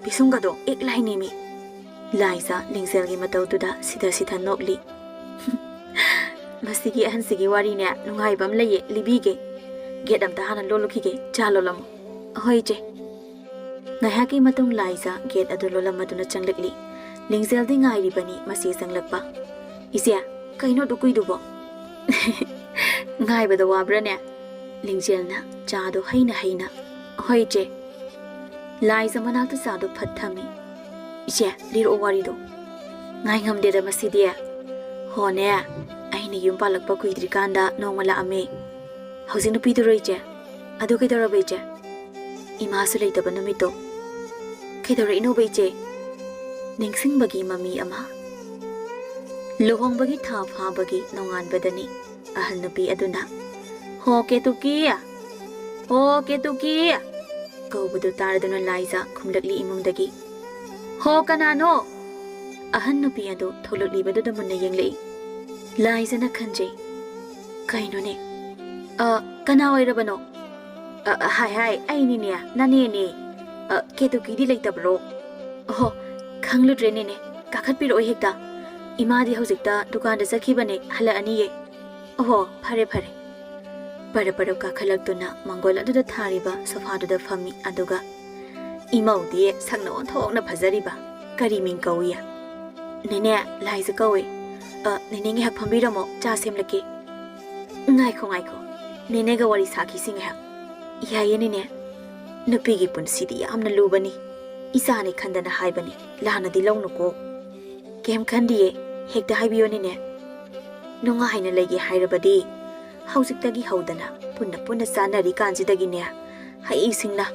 ꯄꯤꯁꯨꯝꯒꯗꯣ ꯑꯦꯛ ꯂꯥꯏꯅꯦꯃꯤ!" ꯂꯥꯏꯖ ꯂꯤꯡꯖꯦꯜꯒꯤ ꯃꯇꯧꯗꯨꯗ ꯁꯤꯊ ꯁꯤꯊ ꯅꯣꯛꯂꯤ꯫ "ꯃꯁꯤꯒꯤ ꯑꯍꯟꯁꯤꯒꯤ ꯋꯥꯔꯤꯅꯦ ꯅꯨꯡꯉꯥꯏꯕ ꯑꯃ ꯂꯩꯌꯦ, ꯂꯤꯕꯤꯒꯦ꯫ ꯒꯦꯠ ꯑꯝꯇ ꯍꯥꯟꯅ ꯂꯣꯜꯂꯨꯈꯤꯒꯦ, ꯆꯥ ꯂꯣꯜꯂꯝꯃꯣ꯫" "ꯑꯍꯣꯏ ꯏꯆꯦ꯫" ꯉꯥꯏꯍꯥꯛꯀꯤ ꯃꯇꯨꯡ ꯂꯥꯏꯖ ꯒꯦꯠ ꯑꯗꯨ ꯂꯣꯜꯂꯝꯃꯗꯨꯅ ꯆꯪꯂꯛꯂꯤ꯫ ꯂꯤꯡꯖꯦꯜꯗꯤ ꯉꯥꯏꯔꯤꯕꯅꯤ ꯃꯁꯤ ꯆꯪꯂꯛꯄ꯫ "ꯏꯆꯦ, ꯀꯩꯅꯣ ꯑꯗꯨ ꯀꯨꯏꯗꯨꯕꯣ?" "ꯉꯥꯏꯕꯗ ꯋꯥꯕ꯭ꯔꯥꯅꯦ?" ꯂꯤꯡꯖꯦꯜꯅ ꯆꯥꯗꯣ ꯍꯩꯅ ꯍꯩꯅ꯫ "ꯍꯣꯏ ꯏꯆꯦ꯫" ꯂꯥꯏꯖ ꯃꯅꯥꯛꯇ ꯆꯥꯗꯣ ꯐꯠ ꯊꯝꯃꯤ꯫ "ꯏꯆꯦ, ꯂꯤꯔꯛꯑꯣ ꯋꯥꯔꯤꯗꯣ꯫ ꯉꯥꯏ ꯉꯝꯗꯦꯗ ꯃꯁꯤꯗꯤ꯫ ꯍꯣꯅꯦ, ꯑꯩꯅ ꯌꯨꯝ ꯄꯥꯜꯂꯛꯄ ꯀꯨꯏꯗ꯭ꯔꯤꯀꯥꯟꯗ ꯅꯣꯡꯃ ꯂꯥꯛꯑꯝꯃꯤ꯫ ꯍꯧꯖꯤꯛ ꯅꯨꯄꯤꯗꯨꯔꯣ ꯏꯆꯦ? ꯑꯗꯨ ꯀꯩꯗꯧꯔꯕ ꯏꯆꯦ?" "ꯏꯃꯥꯁꯨ ꯂꯩꯇꯕ ꯅꯨꯃꯤꯠꯇꯣ꯫" "ꯀꯩꯗꯧꯔꯛꯏꯅꯣꯕ ꯏꯆꯦ?" ꯅꯤꯡꯁꯤꯡꯕꯒꯤ ꯃꯃꯤ ꯑꯃ꯫ ꯂꯨꯍꯣꯡꯕꯒꯤ ꯊꯥ ꯐꯥꯕꯒꯤ ꯅꯣꯡꯉꯥꯟꯕꯗꯅꯤ꯫ ꯑꯍꯜ ꯅꯨꯄꯤ ꯑꯗꯨꯅ, "ꯍꯣ ꯀꯦꯇꯨꯀꯤ! ꯍꯣ ꯀꯦꯇꯨꯀꯤ!" ꯀꯧꯕꯗꯨ ꯇꯥꯔꯗꯨꯅ ꯂꯥꯏꯖ ꯈꯨꯝꯂꯛꯂꯤ ꯏꯃꯨꯡꯗꯒꯤ꯫ "ꯍꯣ ꯀꯅꯥꯅꯣ?" ꯑꯍꯟ ꯅꯨꯄꯤ ꯑꯗꯨ ꯊꯣꯛꯂꯛꯂꯤꯕꯗꯨꯗ ꯃꯨꯟꯅ ꯌꯦꯡꯂꯛꯏ꯫ ꯂꯥꯏꯖꯅ ꯈꯟꯖꯩ, "ꯀꯩꯅꯣꯅꯦ? ꯑ, ꯀꯅꯥ ꯑꯣꯏꯔꯕꯅꯣ?" "ꯑ, ꯍꯥꯏ ꯍꯥꯏ, ꯑꯩꯅꯤꯅꯦ, ꯅꯅꯦꯅꯦ꯫ ꯑ, ꯀꯦꯇꯨꯀꯤꯗꯤ ꯂꯩꯇꯕ꯭ꯔꯣ?" "ꯑꯣꯍꯣ, ꯈꯪꯂꯨꯗ꯭ꯔꯦꯅꯦꯅꯦ꯫ ꯀꯥꯈꯠꯄꯤꯔꯛꯑꯣ ꯍꯦꯛꯇ꯫ ꯏꯃꯥꯗꯤ ꯍꯧꯖꯤꯛꯇ ꯗꯨꯀꯥꯟꯗ ꯆꯠꯈꯤꯕꯅꯦ, ꯍꯜꯂꯛꯑꯅꯤꯌꯦ꯫" "ꯑꯣꯍꯣ, ꯐꯔꯦ ꯐꯔꯦ꯫" ꯄꯔꯞ ꯄꯔꯞ ꯀꯥꯈꯠꯂꯛꯇꯨꯅ ꯃꯥꯡꯒꯣꯜ ꯑꯗꯨꯗ ꯊꯥꯔꯤꯕ ꯁꯣꯐꯥꯗꯨꯗ ꯐꯝꯃꯤ꯫ ꯑꯗꯨꯒ, "ꯏꯃꯧꯗꯤ ꯁꯛꯅ ꯑꯣꯟꯊꯣꯛꯅ ꯐꯖꯔꯤꯕ꯫ ꯀꯔꯤ ꯃꯤꯡ ꯀꯧꯏ?" "ꯅꯦꯅꯦ, ꯂꯥꯏꯖ ꯀꯧꯏ꯫ ꯑ, ꯅꯦꯅꯦ ꯉꯥꯏꯍꯥꯛ ꯐꯝꯕꯤꯔꯝꯃꯣ, ꯆꯥ ꯁꯦꯝꯂꯛꯀꯦ꯫" "ꯉꯥꯏꯈꯣ ꯉꯥꯏꯈꯣ, ꯅꯦꯅꯦꯒ ꯋꯥꯔꯤ ꯁꯥꯈꯤꯁꯤ ꯉꯥꯏꯍꯥꯛ꯫" "ꯌꯥꯏꯌꯦ ꯅꯦꯅꯦ꯫ ꯅꯨꯄꯤꯒꯤ ꯄꯨꯟꯁꯤꯗꯤ ꯌꯥꯝꯅ ꯂꯨꯕꯅꯤ꯫ ꯏꯆꯥꯅꯤ ꯈꯟꯗꯅ ꯍꯥꯏꯕꯅꯤ, ꯂꯥꯟꯅꯗꯤ ꯂꯧꯅꯨꯀꯣ꯫" "ꯀꯩꯝ ꯈꯟꯗꯤꯌꯦ, ꯍꯦꯛꯇ ꯍꯥꯏꯕꯤꯌꯣ ꯅꯦꯅꯦ꯫" "ꯅꯨꯡꯉꯥꯏꯅ ꯂꯩꯒꯦ ꯍꯥꯏꯔꯕꯗꯤ ꯍꯧꯖꯤꯛꯇꯒꯤ ꯍꯧꯗꯅ ꯄꯨꯟꯅ ꯄꯨꯟꯅ ꯆꯥꯅꯔꯤ ꯀꯥꯟꯁꯤꯗꯒꯤꯅꯦ ꯍꯩꯁꯤꯡꯅ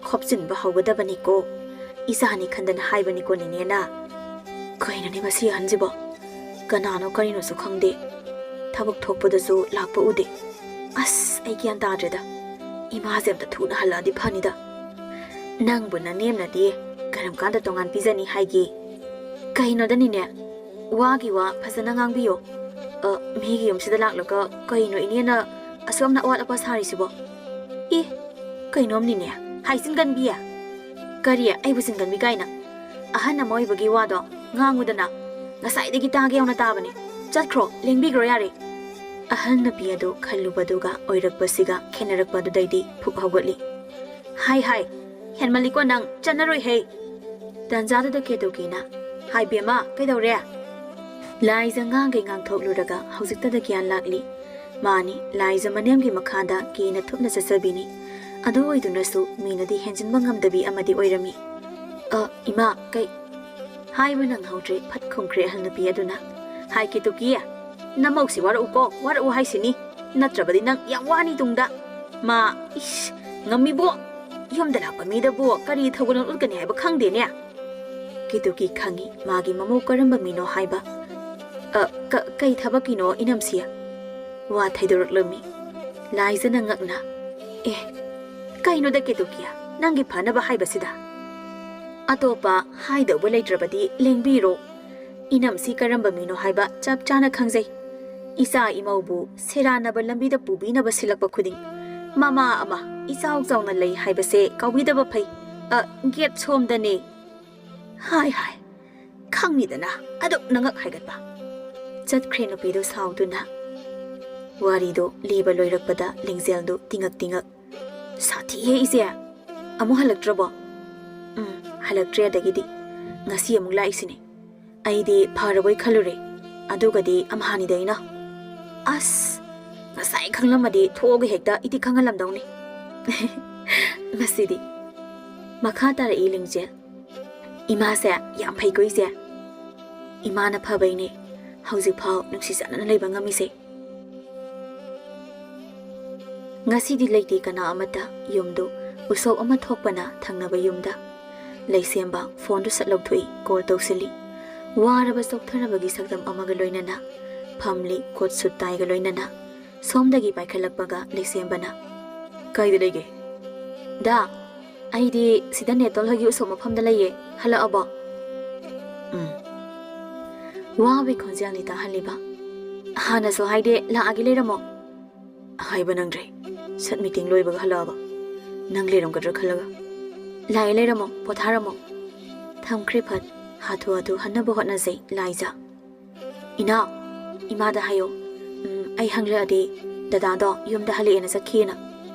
ꯈꯣꯞꯆꯤꯟꯕ ꯍꯧꯒꯗꯕꯅꯤꯀꯣ꯫ ꯏꯆꯥꯅꯤ ꯈꯟꯗꯅ ꯍꯥꯏꯕꯅꯤꯀꯣ ꯅꯦꯅꯦꯅ꯫" "ꯀꯩꯅꯣꯅꯦ ꯃꯁꯤ ꯑꯍꯟꯁꯤꯕꯣ? ꯀꯅꯥꯅꯣ ꯀꯔꯤꯅꯣꯁꯨ ꯈꯪꯗꯦ꯫ ꯊꯕꯛ ꯊꯣꯛꯄꯗꯁꯨ ꯂꯥꯛꯄ ꯎꯗꯦ꯫ ꯑꯁ, ꯑꯩ ꯒ꯭ꯌꯥꯟ ꯇꯥꯗ꯭ꯔꯦꯗ꯫ ꯏꯃꯥꯁꯦ ꯑꯝꯇ ꯊꯨꯅ ꯍꯜꯂꯛꯑꯗꯤ ꯐꯅꯤꯗ꯫" "ꯅꯪꯕꯨ ꯅꯅꯦꯝꯅꯗꯤ ꯀꯔꯝ ꯀꯥꯟꯗ ꯇꯣꯉꯥꯟ ꯄꯤꯖꯅꯤ ꯍꯥꯏꯒꯦ?" "ꯀꯩꯅꯣꯗꯅꯤꯅꯦ, ꯋꯥꯒꯤ ꯋꯥ ꯐꯖꯅ ꯉꯥꯡꯕꯤꯌꯣ꯫ ꯑ, ꯃꯤꯒꯤ ꯌꯨꯝꯁꯤꯗ ꯂꯥꯛꯂꯒ ꯀꯩꯅꯣ ꯏꯅꯦꯅ ꯑꯁꯨꯝꯅ ꯑꯋꯥꯠ ꯑꯄꯥ ꯁꯥꯔꯤꯁꯤꯕꯣ? ꯏ, ꯀꯩꯅꯣꯝꯅꯤꯅꯦ, ꯍꯥꯏ ꯆꯤꯟꯒꯟꯕꯤ꯫ ꯀꯔꯤ, ꯑꯩꯕꯨ ꯆꯤꯟꯒꯟꯕꯤ ꯀꯥꯏꯅ? ꯑꯍꯟ ꯑꯃ ꯑꯣꯏꯕꯒꯤ ꯋꯥꯗꯣ ꯉꯥꯡꯉꯨꯗꯅ꯫ ꯉꯁꯥꯏꯗꯒꯤ ꯇꯥꯒꯦ ꯌꯥꯎꯅ ꯇꯥꯕꯅꯤ꯫ ꯆꯠꯈ꯭ꯔꯣ, ꯂꯦꯡꯕꯤꯈ꯭ꯔꯣ ꯌꯥꯔꯦ꯫" ꯑꯍꯜ ꯅꯨꯄꯤ ꯑꯗꯨ ꯈꯜꯂꯨꯕꯗꯨꯒ ꯑꯣꯏꯔꯛꯄꯁꯤꯒ ꯈꯦꯠꯅꯔꯛꯄ ꯑꯗꯨꯗꯩꯗꯤ ꯐꯨꯛ ꯍꯧꯒꯠꯂꯤ꯫ "ꯍꯥꯏ, ꯍꯥꯏ, ꯍꯦꯟꯃꯜꯂꯤꯀꯣ ꯅꯪ, ꯆꯠꯅꯔꯣꯏꯍꯦ!" ꯇꯥꯟꯖꯥꯗꯨꯗ ꯀꯦꯇꯨꯀꯤꯅ, "ꯍꯥꯏ ꯕꯦꯝꯃ, ꯀꯩꯗꯧꯔꯦ?" ꯂꯥꯏꯖ ꯉꯥꯡꯈꯩ ꯉꯥꯡꯊꯣꯛꯂꯨꯔꯒ ꯍꯧꯖꯤꯛꯇꯗ ꯒ꯭ꯌꯥꯟ ꯂꯥꯛꯂꯤ꯫ ꯃꯥꯅꯤ, ꯂꯥꯏꯖ ꯃꯅꯦꯝꯒꯤ ꯃꯈꯥꯗ ꯀꯦꯅ ꯊꯨꯞꯅ ꯆꯠꯆꯕꯤꯅꯤ꯫ ꯑꯗꯨ ꯑꯣꯏꯗꯨꯅꯁꯨ ꯃꯤꯅꯗꯤ ꯍꯦꯟꯖꯤꯟꯕ ꯉꯝꯗꯕꯤ ꯑꯃꯗꯤ ꯑꯣꯏꯔꯝꯃꯤ꯫ "ꯑ, ꯏꯃꯥ, ꯀꯩ?" ꯍꯥꯏꯕ ꯅꯪꯍꯧꯗ꯭ꯔꯦ, ꯐꯠ ꯈꯨꯝꯈ꯭ꯔꯦ ꯑꯍꯜ ꯅꯨꯄꯤ ꯑꯗꯨꯅ꯫ "ꯍꯥꯏ ꯀꯦꯇꯨꯀꯤ, ꯅꯃꯧꯁꯤ ꯋꯥꯔꯛꯎꯀꯣ, ꯋꯥꯔꯛꯎ ꯍꯥꯏꯁꯤꯅꯤ꯫ ꯅꯠꯇ꯭ꯔꯕꯗꯤ ꯅꯪ ꯌꯥꯝ ꯋꯥꯅꯤ ꯇꯨꯡꯗ꯫ ꯃꯥ, ꯏꯁ, ꯉꯝꯃꯤꯕꯣ꯫ ꯌꯨꯝꯗ ꯂꯥꯛꯄ ꯃꯤꯗꯕꯨ ꯀꯔꯤ ꯊꯧꯒꯜꯂꯣꯟ ꯎꯠꯀꯅꯤ ꯍꯥꯏꯕ ꯈꯪꯗꯦꯅꯦ꯫" ꯀꯦꯇꯨꯀꯤ ꯈꯪꯏ ꯃꯥꯒꯤ ꯃꯃꯧ ꯀꯔꯝꯕ ꯃꯤꯅꯣ ꯍꯥꯏꯕ꯫ "ꯑ, ꯀ-, ꯀꯩ ꯊꯕꯛꯀꯤꯅꯣ ꯏꯅꯝꯁꯤ?" ꯋꯥ ꯊꯩꯗꯣꯔꯛꯂꯝꯃꯤ꯫ ꯂꯥꯏꯖꯅ ꯉꯛꯅ, "ꯑꯦ, ꯀꯩꯅꯣꯗ ꯀꯦꯇꯨꯀꯤ, ꯅꯪꯒꯤ ꯐꯅꯕ ꯍꯥꯏꯕꯁꯤꯗ?" "ꯑꯇꯣꯞꯄ ꯍꯥꯏꯗꯧꯕ ꯂꯩꯇ꯭ꯔꯕꯗꯤ ꯂꯦꯡꯕꯤꯔꯣ꯫ ꯏꯅꯝꯁꯤ ꯀꯔꯝꯕ ꯃꯤꯅꯣ ꯍꯥꯏꯕ ꯆꯞ ꯆꯥꯅ ꯈꯪꯖꯩ꯫ ꯏꯆꯥ ꯏꯃꯧꯕꯨ ꯁꯦꯔꯥꯟꯅꯕ ꯂꯝꯕꯤꯗ ꯄꯨꯕꯤꯅꯕ ꯁꯤꯜꯂꯛꯄ ꯈꯨꯗꯤꯡ ꯃꯃꯥ ꯑꯃ ꯏꯆꯥꯎ ꯆꯥꯎꯅ ꯂꯩ ꯍꯥꯏꯕꯁꯦ ꯀꯥꯎꯕꯤꯗꯕ ꯐꯩ꯫ ꯑ, ꯒꯦꯠ ꯁꯣꯝꯗꯅꯦ꯫" "ꯍꯥꯏ, ꯍꯥꯏ, ꯈꯪꯉꯤꯗꯅ ꯑꯗꯨꯛ ꯅꯉꯛ ꯍꯥꯏꯒꯠꯄ꯫" ꯆꯠꯈ꯭ꯔꯦ ꯅꯨꯄꯤꯗꯣ ꯁꯥꯎꯗꯨꯅ꯫ ꯋꯥꯔꯤꯗꯣ ꯂꯤꯕ ꯂꯣꯏꯔꯛꯄꯗ ꯂꯤꯡꯖꯦꯜꯗꯨ ꯇꯤꯡꯉꯛ ꯇꯤꯡꯉꯛ, "ꯁꯥꯊꯤꯍꯦ ꯏꯆꯦ! ꯑꯃꯨꯛ ꯍꯜꯂꯛꯇ꯭ꯔꯕꯣ?" "ꯎꯝ, ꯍꯜꯂꯛꯇ꯭ꯔꯦ꯫ ꯑꯗꯒꯤꯗꯤ ꯉꯁꯤ ꯑꯃꯨꯛ ꯂꯥꯛꯏꯁꯤꯅꯦ꯫ ꯑꯩꯗꯤ ꯐꯔꯕꯣꯏ ꯈꯜꯂꯨꯔꯦ꯫ ꯑꯗꯨꯒꯗꯤ ꯑꯝꯍꯥꯅꯤꯗ ꯑꯩꯅ꯫ ꯑꯁ! ꯉꯁꯥꯏ ꯈꯪꯂꯝꯃꯗꯤ ꯊꯣꯛꯑꯒ ꯍꯦꯛꯇ ꯏꯇꯤ ꯈꯪꯍꯜꯂꯝꯗꯧꯅꯤ꯫" ꯉꯁꯤꯗꯤ꯫ ꯃꯈꯥ ꯇꯥꯔꯛꯏ ꯂꯤꯡꯖꯦꯜ꯫ "ꯏꯃꯥꯁꯦ ꯌꯥꯝ ꯐꯩꯀꯣ ꯏꯆꯦ꯫ ꯏꯃꯥꯅ ꯐꯕꯩꯅꯦ ꯍꯧꯖꯤꯛꯐꯥꯎ ꯅꯨꯡꯁꯤ ꯆꯥꯟꯅꯅ ꯂꯩꯕ ꯉꯝꯃꯤꯁꯦ꯫ ꯉꯁꯤꯗꯤ ꯂꯩꯇꯦ ꯀꯅꯥ ꯑꯃꯠꯇ꯫ ꯌꯨꯝꯗꯨ ꯎꯁꯣꯞ ꯑꯃ ꯊꯣꯛꯄꯅ ꯊꯪꯅꯕ ꯌꯨꯝꯗ꯫" ꯂꯩꯁꯦꯝꯕ ꯐꯣꯟꯗꯨ ꯁꯠ ꯂꯧꯊꯣꯛꯏ, ꯀꯣꯜ ꯇꯧꯁꯤꯜꯂꯤ꯫ ꯋꯥꯔꯕ ꯆꯣꯛꯊꯔꯕꯒꯤ ꯁꯛꯇꯝ ꯑꯃꯒ ꯂꯣꯏꯅꯅ ꯐꯝꯂꯤ, ꯀꯣꯠ ꯁꯨꯠ ꯇꯥꯏꯒ ꯂꯣꯏꯅꯅ꯫ ꯁꯣꯝꯗꯒꯤ ꯄꯥꯏꯈꯠꯂꯛꯄꯒ ꯂꯩꯁꯦꯝꯕꯅ, "ꯀꯥꯏꯗ ꯂꯩꯒꯦ?" "ꯗꯥ, ꯑꯩꯗꯤ ꯁꯤꯗ ꯅꯦꯇꯣꯜ ꯍꯣꯏꯒꯤ ꯎꯁꯣꯞ ꯃꯐꯝꯗ ꯂꯩꯌꯦ꯫ ꯍꯜꯂꯛꯑꯕꯣ? ꯎꯝ꯫ ꯋꯥꯕꯒꯤ ꯈꯣꯟꯖꯦꯜꯅꯤ ꯇꯥꯍꯜꯂꯤꯕ꯫ ꯍꯥꯟꯅꯁꯨ ꯍꯥꯏꯗꯦ, ꯂꯥꯛꯑꯒꯦ ꯂꯩꯔꯝꯃꯣ꯫ ꯍꯥꯏꯕ ꯅꯪꯗ꯭ꯔꯦ꯫ ꯁꯠ ꯃꯤꯇꯤꯡ ꯂꯣꯏꯕꯒ ꯍꯜꯂꯛꯑꯕ꯫ ꯅꯪ ꯂꯩꯔꯝꯒꯗ꯭ꯔꯥ ꯈꯜꯂꯒ꯫ ꯂꯥꯛꯑꯦ, ꯂꯩꯔꯝꯃꯣ, ꯄꯣꯊꯥꯔꯝꯃꯣ꯫ ꯊꯝꯈ꯭ꯔꯦ ꯐꯠ꯫ ꯍꯥꯊꯨ ꯍꯥꯊꯨ ꯍꯟꯅꯕ ꯍꯣꯠꯅꯖꯩ ꯂꯥꯏꯖꯥ꯫ ꯏꯅꯥꯎ, ꯏꯃꯥꯗ ꯍꯥꯏꯌꯣ꯫ ꯎꯝ, ꯑꯩ ꯍꯪꯂꯛꯑꯗꯤ ꯗꯗꯥꯗꯣ ꯌꯨꯝꯗ ꯍꯜꯂꯛꯑꯦꯅ ꯆꯠꯈꯤꯑꯅ꯫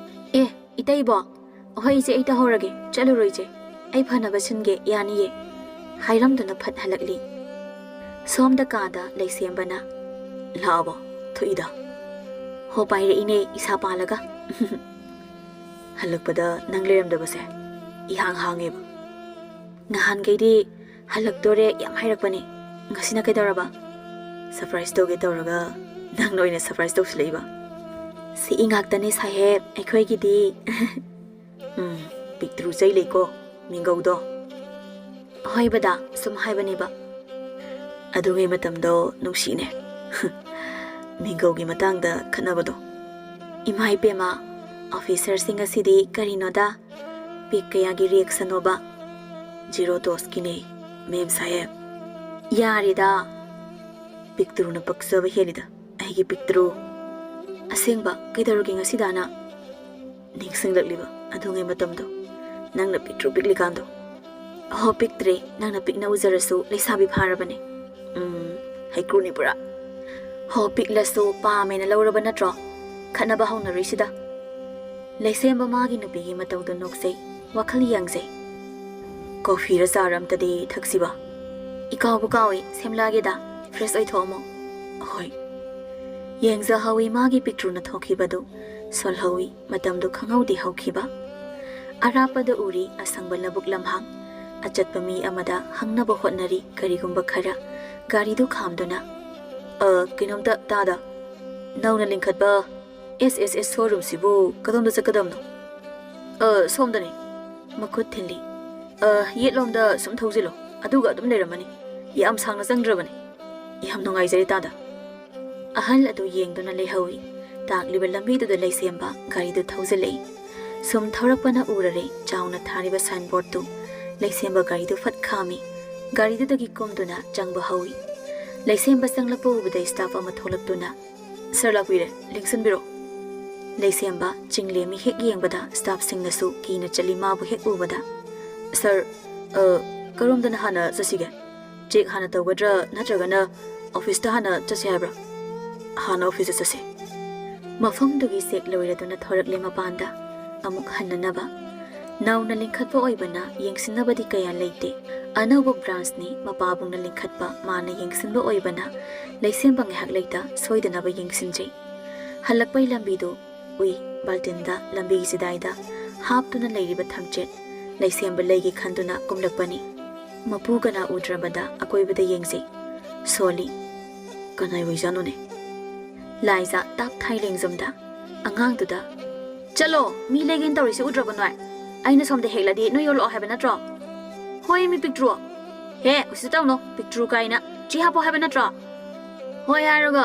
ꯑꯦ, ꯏꯇꯩꯕꯣ꯫ ꯍꯣꯏ ꯏꯆꯦ, ꯑꯩ ꯇꯧꯍꯧꯔꯒꯦ꯫ ꯆꯠꯂꯨꯔꯣ ꯏꯆꯦ꯫ ꯑꯩ ꯐꯅꯕ ꯁꯤꯟꯒꯦ, ꯌꯥꯅꯤꯌꯦ꯫ ꯍꯥꯏꯔꯝꯗꯨꯅ ꯐꯠ ꯍꯜꯂꯛꯂꯤ꯫ ꯁꯣꯝꯗ ꯀꯥꯗ ꯂꯩꯁꯦꯝꯕꯅ, ꯂꯥꯛꯑꯕꯣ? ꯊꯣꯛꯏꯗ꯫ ꯍꯣ ꯄꯥꯏꯔꯛꯏꯅꯦ ꯏꯁꯥ ꯄꯥꯜꯂꯒ꯫ ꯍꯜꯂꯛꯄꯗ ꯅꯪ ꯂꯩꯔꯝꯗꯕꯁꯦ ꯏꯍꯥꯡ ꯍꯥꯡꯉꯦꯕ꯫ ꯅꯍꯥꯟꯈꯩꯗꯤ ꯍꯜꯂꯛꯇꯣꯔꯦ ꯌꯥꯝ ꯍꯥꯏꯔꯛꯄꯅꯦ꯫ ꯉꯁꯤꯅ ꯀꯩꯗꯧꯔꯕ? ꯁꯔꯄ꯭ꯔꯥꯏꯁ ꯇꯧꯒꯦ ꯇꯧꯔꯒ ꯅꯪꯅ ꯑꯣꯏꯅ ꯁꯔꯄ꯭ꯔꯥꯏꯁ ꯇꯧꯁꯤꯜꯂꯛꯏꯕ꯫ ꯁꯤ ꯉꯥꯛꯇꯅꯦ ꯁꯥꯍꯦꯕ ꯑꯩꯈꯣꯏꯒꯤꯗꯤ꯫ ꯎꯝ, ꯄꯤꯛꯇ꯭ꯔꯨ ꯆꯩ ꯂꯩꯀꯣ, ꯃꯤꯡꯒꯧꯗꯣ꯫ ꯍꯣꯏ ꯕꯗꯥ, ꯁꯨꯝ ꯍꯥꯏꯕꯅꯦꯕ꯫ ꯑꯗꯨꯒꯤ ꯃꯇꯝꯗꯣ ꯅꯨꯡꯁꯤꯅꯦ꯫ ꯃꯤꯡꯒꯧꯒꯤ ꯃꯇꯥꯡꯗ ꯈꯠꯅꯕꯗꯣ꯫ ꯏꯃꯥ ꯏꯄꯦꯝꯃ, ꯑꯣꯐꯤꯁꯔꯁꯤꯡ ꯑꯁꯤꯗꯤ ꯀꯔꯤꯅꯣꯗ? ꯄꯤꯛ ꯀꯌꯥꯒꯤ ꯔꯤꯌꯦꯛꯁꯟꯅꯣꯕ? ꯖꯤꯔꯣ ꯗꯣꯁꯀꯤꯅꯦ, ꯃꯦꯝ ꯁꯥꯍꯦꯕ꯫ ꯌꯥꯔꯦꯗ, ꯄꯤꯛꯇ꯭ꯔꯨꯅ ꯄꯛꯆꯕ ꯍꯦꯜꯂꯤꯗ, ꯑꯩꯒꯤ ꯄꯤꯛꯇ꯭ꯔꯨ꯫ ꯑꯁꯦꯡꯕ, ꯀꯩꯗꯧꯔꯒꯦ ꯉꯁꯤꯗꯥꯅ? ꯅꯤꯡꯁꯤꯡꯂꯛꯂꯤꯕ ꯑꯗꯨꯉꯩ ꯃꯇꯝꯗꯣ꯫ ꯅꯪꯅ ꯄꯤꯛꯇ꯭ꯔꯨ ꯄꯤꯛꯂꯤꯀꯥꯟꯗꯣ꯫ ꯍꯣ, ꯄꯤꯛꯇ꯭ꯔꯦ, ꯅꯪꯅ ꯄꯤꯛꯅ ꯎꯖꯔꯁꯨ ꯂꯩꯁꯥꯕꯤ ꯐꯥꯔꯕꯅꯦ꯫ ꯎꯝ, ꯍꯩꯀ꯭ꯔꯨꯅꯤ ꯄꯨꯔꯥ꯫ ꯍꯣ, ꯄꯤꯛꯂꯁꯨ ꯄꯥꯝꯃꯦꯅ ꯂꯧꯔꯕ ꯅꯠꯇ꯭ꯔꯣ? ꯈꯠꯅꯕ ꯍꯧꯅꯔꯣꯏꯁꯤꯗ꯫ ꯂꯩꯁꯦꯝꯕ ꯃꯥꯒꯤ ꯅꯨꯄꯤꯒꯤ ꯃꯇꯧꯗꯣ ꯅꯣꯛꯆꯩ, ꯋꯥꯈꯜ ꯌꯥꯡꯖꯩ꯫ ꯀꯣꯐꯤꯔ ꯆꯥꯔ ꯑꯝꯇꯗꯤ ꯊꯛꯁꯤꯕ? ꯏꯀꯥꯎꯕꯨ ꯀꯥꯎꯏ, ꯁꯦꯝꯂꯛꯑꯒꯦꯗ, ꯐ꯭ꯔꯦꯁ ꯑꯣꯏꯊꯣꯛꯑꯝꯃꯣ꯫ ꯑꯍꯣꯏ꯫ ꯌꯦꯡꯖꯍꯧꯏ ꯃꯥꯒꯤ ꯄꯤꯛꯇ꯭ꯔꯨꯅ ꯊꯣꯛꯈꯤꯕꯗꯨ, ꯁꯣꯜꯍꯧꯏ ꯃꯇꯝꯗꯨ ꯈꯪꯍꯧꯗꯦ ꯍꯧꯈꯤꯕ꯫ ꯑꯔꯥꯞꯄꯗ ꯎꯔꯤ ꯑꯁꯪꯕ ꯂꯧꯕꯨꯛ ꯂꯝꯍꯥꯡ꯫ ꯑꯆꯠꯄ ꯃꯤ ꯑꯃꯗ ꯍꯪꯅꯕ ꯍꯣꯠꯅꯔꯤ ꯀꯔꯤꯒꯨꯝꯕ ꯈꯔ, ꯒꯥꯔꯤꯗꯨ ꯈꯥꯝꯗꯨꯅ꯫ "ꯑ, ꯀꯩꯅꯣꯝꯇ ꯇꯥꯗ꯫ ꯅꯧꯅ ꯂꯤꯡꯈꯠꯄ ꯑꯦꯁ ꯑꯦꯁ ꯑꯦꯁ ꯁꯣꯔꯨꯝꯁꯤꯕꯨ ꯀꯗꯣꯝꯗ ꯆꯠꯀꯗꯕꯅꯣ?" "ꯑ, ꯁꯣꯝꯗꯅꯤ꯫" ꯃꯈꯨꯠ ꯊꯤꯜꯂꯤ꯫ "ꯑ, ꯌꯦꯠꯂꯣꯝꯗ ꯁꯨꯝ ꯊꯧꯖꯤꯜꯂꯣ, ꯑꯗꯨꯒ ꯑꯗꯨꯝ ꯂꯩꯔꯝꯃꯅꯤ꯫ ꯌꯥꯝ ꯁꯥꯡꯅ ꯆꯪꯗ꯭ꯔꯕꯅꯤ꯫ ꯌꯥꯝ ꯅꯨꯡꯉꯥꯏꯖꯔꯦ ꯇꯥꯗ꯫" ꯑꯍꯜ ꯑꯗꯨ ꯌꯦꯡꯗꯨꯅ ꯂꯩꯍꯧꯏ꯫ ꯇꯥꯛꯂꯤꯕ ꯂꯝꯕꯤꯗꯨꯗ ꯂꯩꯁꯦꯝꯕ ꯒꯥꯔꯤꯗꯨ ꯊꯧꯖꯤꯜꯂꯛꯏ꯫ ꯁꯨꯝ ꯊꯧꯔꯛꯄꯅ ꯎꯔꯔꯦ ꯆꯥꯎꯅ ꯊꯥꯔꯤꯕ ꯁꯥꯏꯟꯕꯣꯔꯗꯇꯨ꯫ ꯂꯩꯁꯦꯝꯕ ꯒꯥꯔꯤꯗꯨ ꯐꯠ ꯈꯥꯝꯃꯤ꯫ ꯒꯥꯔꯤꯗꯨꯗꯒꯤ ꯀꯨꯝꯗꯨꯅ ꯆꯪꯕ ꯍꯧꯏ꯫ ꯂꯩꯁꯦꯝꯕ ꯆꯪꯂꯛꯄ ꯎꯕꯗ ꯁ꯭ꯇꯥꯐ ꯑꯃ ꯊꯣꯛꯂꯛꯇꯨꯅ, "ꯁꯔ ꯂꯥꯛꯄꯤꯔꯦ, ꯂꯦꯡꯁꯤꯟꯕꯤꯔꯣ"꯫ ꯂꯩꯁꯦꯝꯕ ꯆꯤꯡꯂꯦꯝꯃꯤ ꯍꯦꯛ ꯌꯦꯡꯕꯗ ꯁ꯭ꯇꯥꯐꯁꯤꯡꯅꯁꯨ ꯀꯤꯅ ꯆꯠꯂꯤ ꯃꯥꯕꯨ ꯍꯦꯛ ꯎꯕꯗ꯫ "ꯁꯔ, ꯑ, ꯀꯔꯣꯝꯗꯅ ꯍꯥꯟꯅ ꯆꯠꯁꯤꯒꯦ? ꯆꯦꯛ ꯍꯥꯟꯅ ꯇꯧꯒꯗ꯭ꯔꯥ ꯅꯠꯇ꯭ꯔꯒꯅ ꯑꯣꯐꯤꯁꯇ ꯍꯥꯟꯅ ꯆꯠꯁꯦ ꯍꯥꯏꯕ꯭ꯔꯥ?" "ꯍꯥꯟꯅ ꯑꯣꯐꯤꯁꯇ ꯆꯠꯁꯦ"꯫ ꯃꯐꯝꯗꯨꯒꯤ ꯆꯦꯛ ꯂꯣꯏꯔꯗꯨꯅ ꯊꯣꯔꯛꯂꯦ ꯃꯄꯥꯟꯗ꯫ ꯑꯃꯨꯛ ꯍꯟꯅꯅꯕ꯫ ꯅꯧꯅ ꯂꯤꯡꯈꯠꯄ ꯑꯣꯏꯕꯅ ꯌꯦꯡꯁꯤꯟꯅꯕꯗꯤ ꯀꯌꯥ ꯂꯩꯇꯦ꯫ ꯑꯅꯧꯕ ꯕ꯭ꯔꯥꯟꯁꯅꯤ, ꯃꯄꯥꯕꯨꯡꯅ ꯂꯤꯡꯈꯠꯄ ꯃꯥꯅ ꯌꯦꯡꯁꯤꯟꯕ ꯑꯣꯏꯕꯅ ꯂꯩꯁꯦꯝꯕ ꯉꯥꯏꯍꯥꯛ ꯂꯩꯇ ꯁꯣꯏꯗꯅꯕ ꯌꯦꯡꯁꯤꯟꯖꯩ꯫ ꯍꯜꯂꯛꯄꯩ ꯂꯝꯕꯤꯗꯨ ꯎꯏ꯫ ꯕꯥꯜꯇꯤꯟꯗ ꯂꯝꯕꯤꯒꯤ ꯆꯤꯗꯥꯏꯗ ꯍꯥꯞꯇꯨꯅ ꯂꯩꯔꯤꯕ ꯊꯝꯆꯦꯠ ꯂꯩꯁꯦꯝꯕ ꯂꯩꯒꯦ ꯈꯟꯗꯨꯅ ꯀꯨꯝꯂꯛꯄꯅꯤ꯫ ꯃꯄꯨ ꯀꯅꯥ ꯎꯗ꯭ꯔꯕꯗ ꯑꯀꯣꯏꯕꯗ ꯌꯦꯡꯖꯩ꯫ ꯁꯣꯜꯂꯤ꯫ "ꯀꯅꯥꯏ ꯑꯣꯏꯖꯥꯠꯅꯣꯅꯦ?" ꯂꯥꯏꯖꯥ ꯇꯥꯞ ꯊꯥꯏ ꯂꯦꯡꯖꯨꯝꯗ꯫ ꯑꯉꯥꯡꯗꯨꯗ, "ꯆꯠꯂꯣ, ꯃꯤ ꯂꯩꯒꯦꯅ ꯇꯧꯔꯤꯁꯤ ꯎꯗ꯭ꯔꯕ ꯅꯣꯏ? ꯑꯩꯅ ꯁꯣꯝꯗ ꯍꯦꯛꯂꯗꯤ ꯅꯣꯏ ꯌꯣꯜꯂꯛꯑꯣ ꯍꯥꯏꯕ ꯅꯠꯇ꯭ꯔꯣ?" "ꯍꯣꯏ, ꯃꯤ ꯄꯤꯛꯇ꯭ꯔꯨ"꯫ "ꯍꯦ, ꯎꯁꯤꯠꯇ ꯇꯧꯅꯣ, ꯄꯤꯛꯇ꯭ꯔꯨ ꯀꯥꯏꯅ꯫ ꯆꯦ ꯍꯥꯞꯄꯣ ꯍꯥꯏꯕ ꯅꯠꯇ꯭ꯔꯣ?" "ꯍꯣꯏ" ꯍꯥꯏꯔꯒ꯫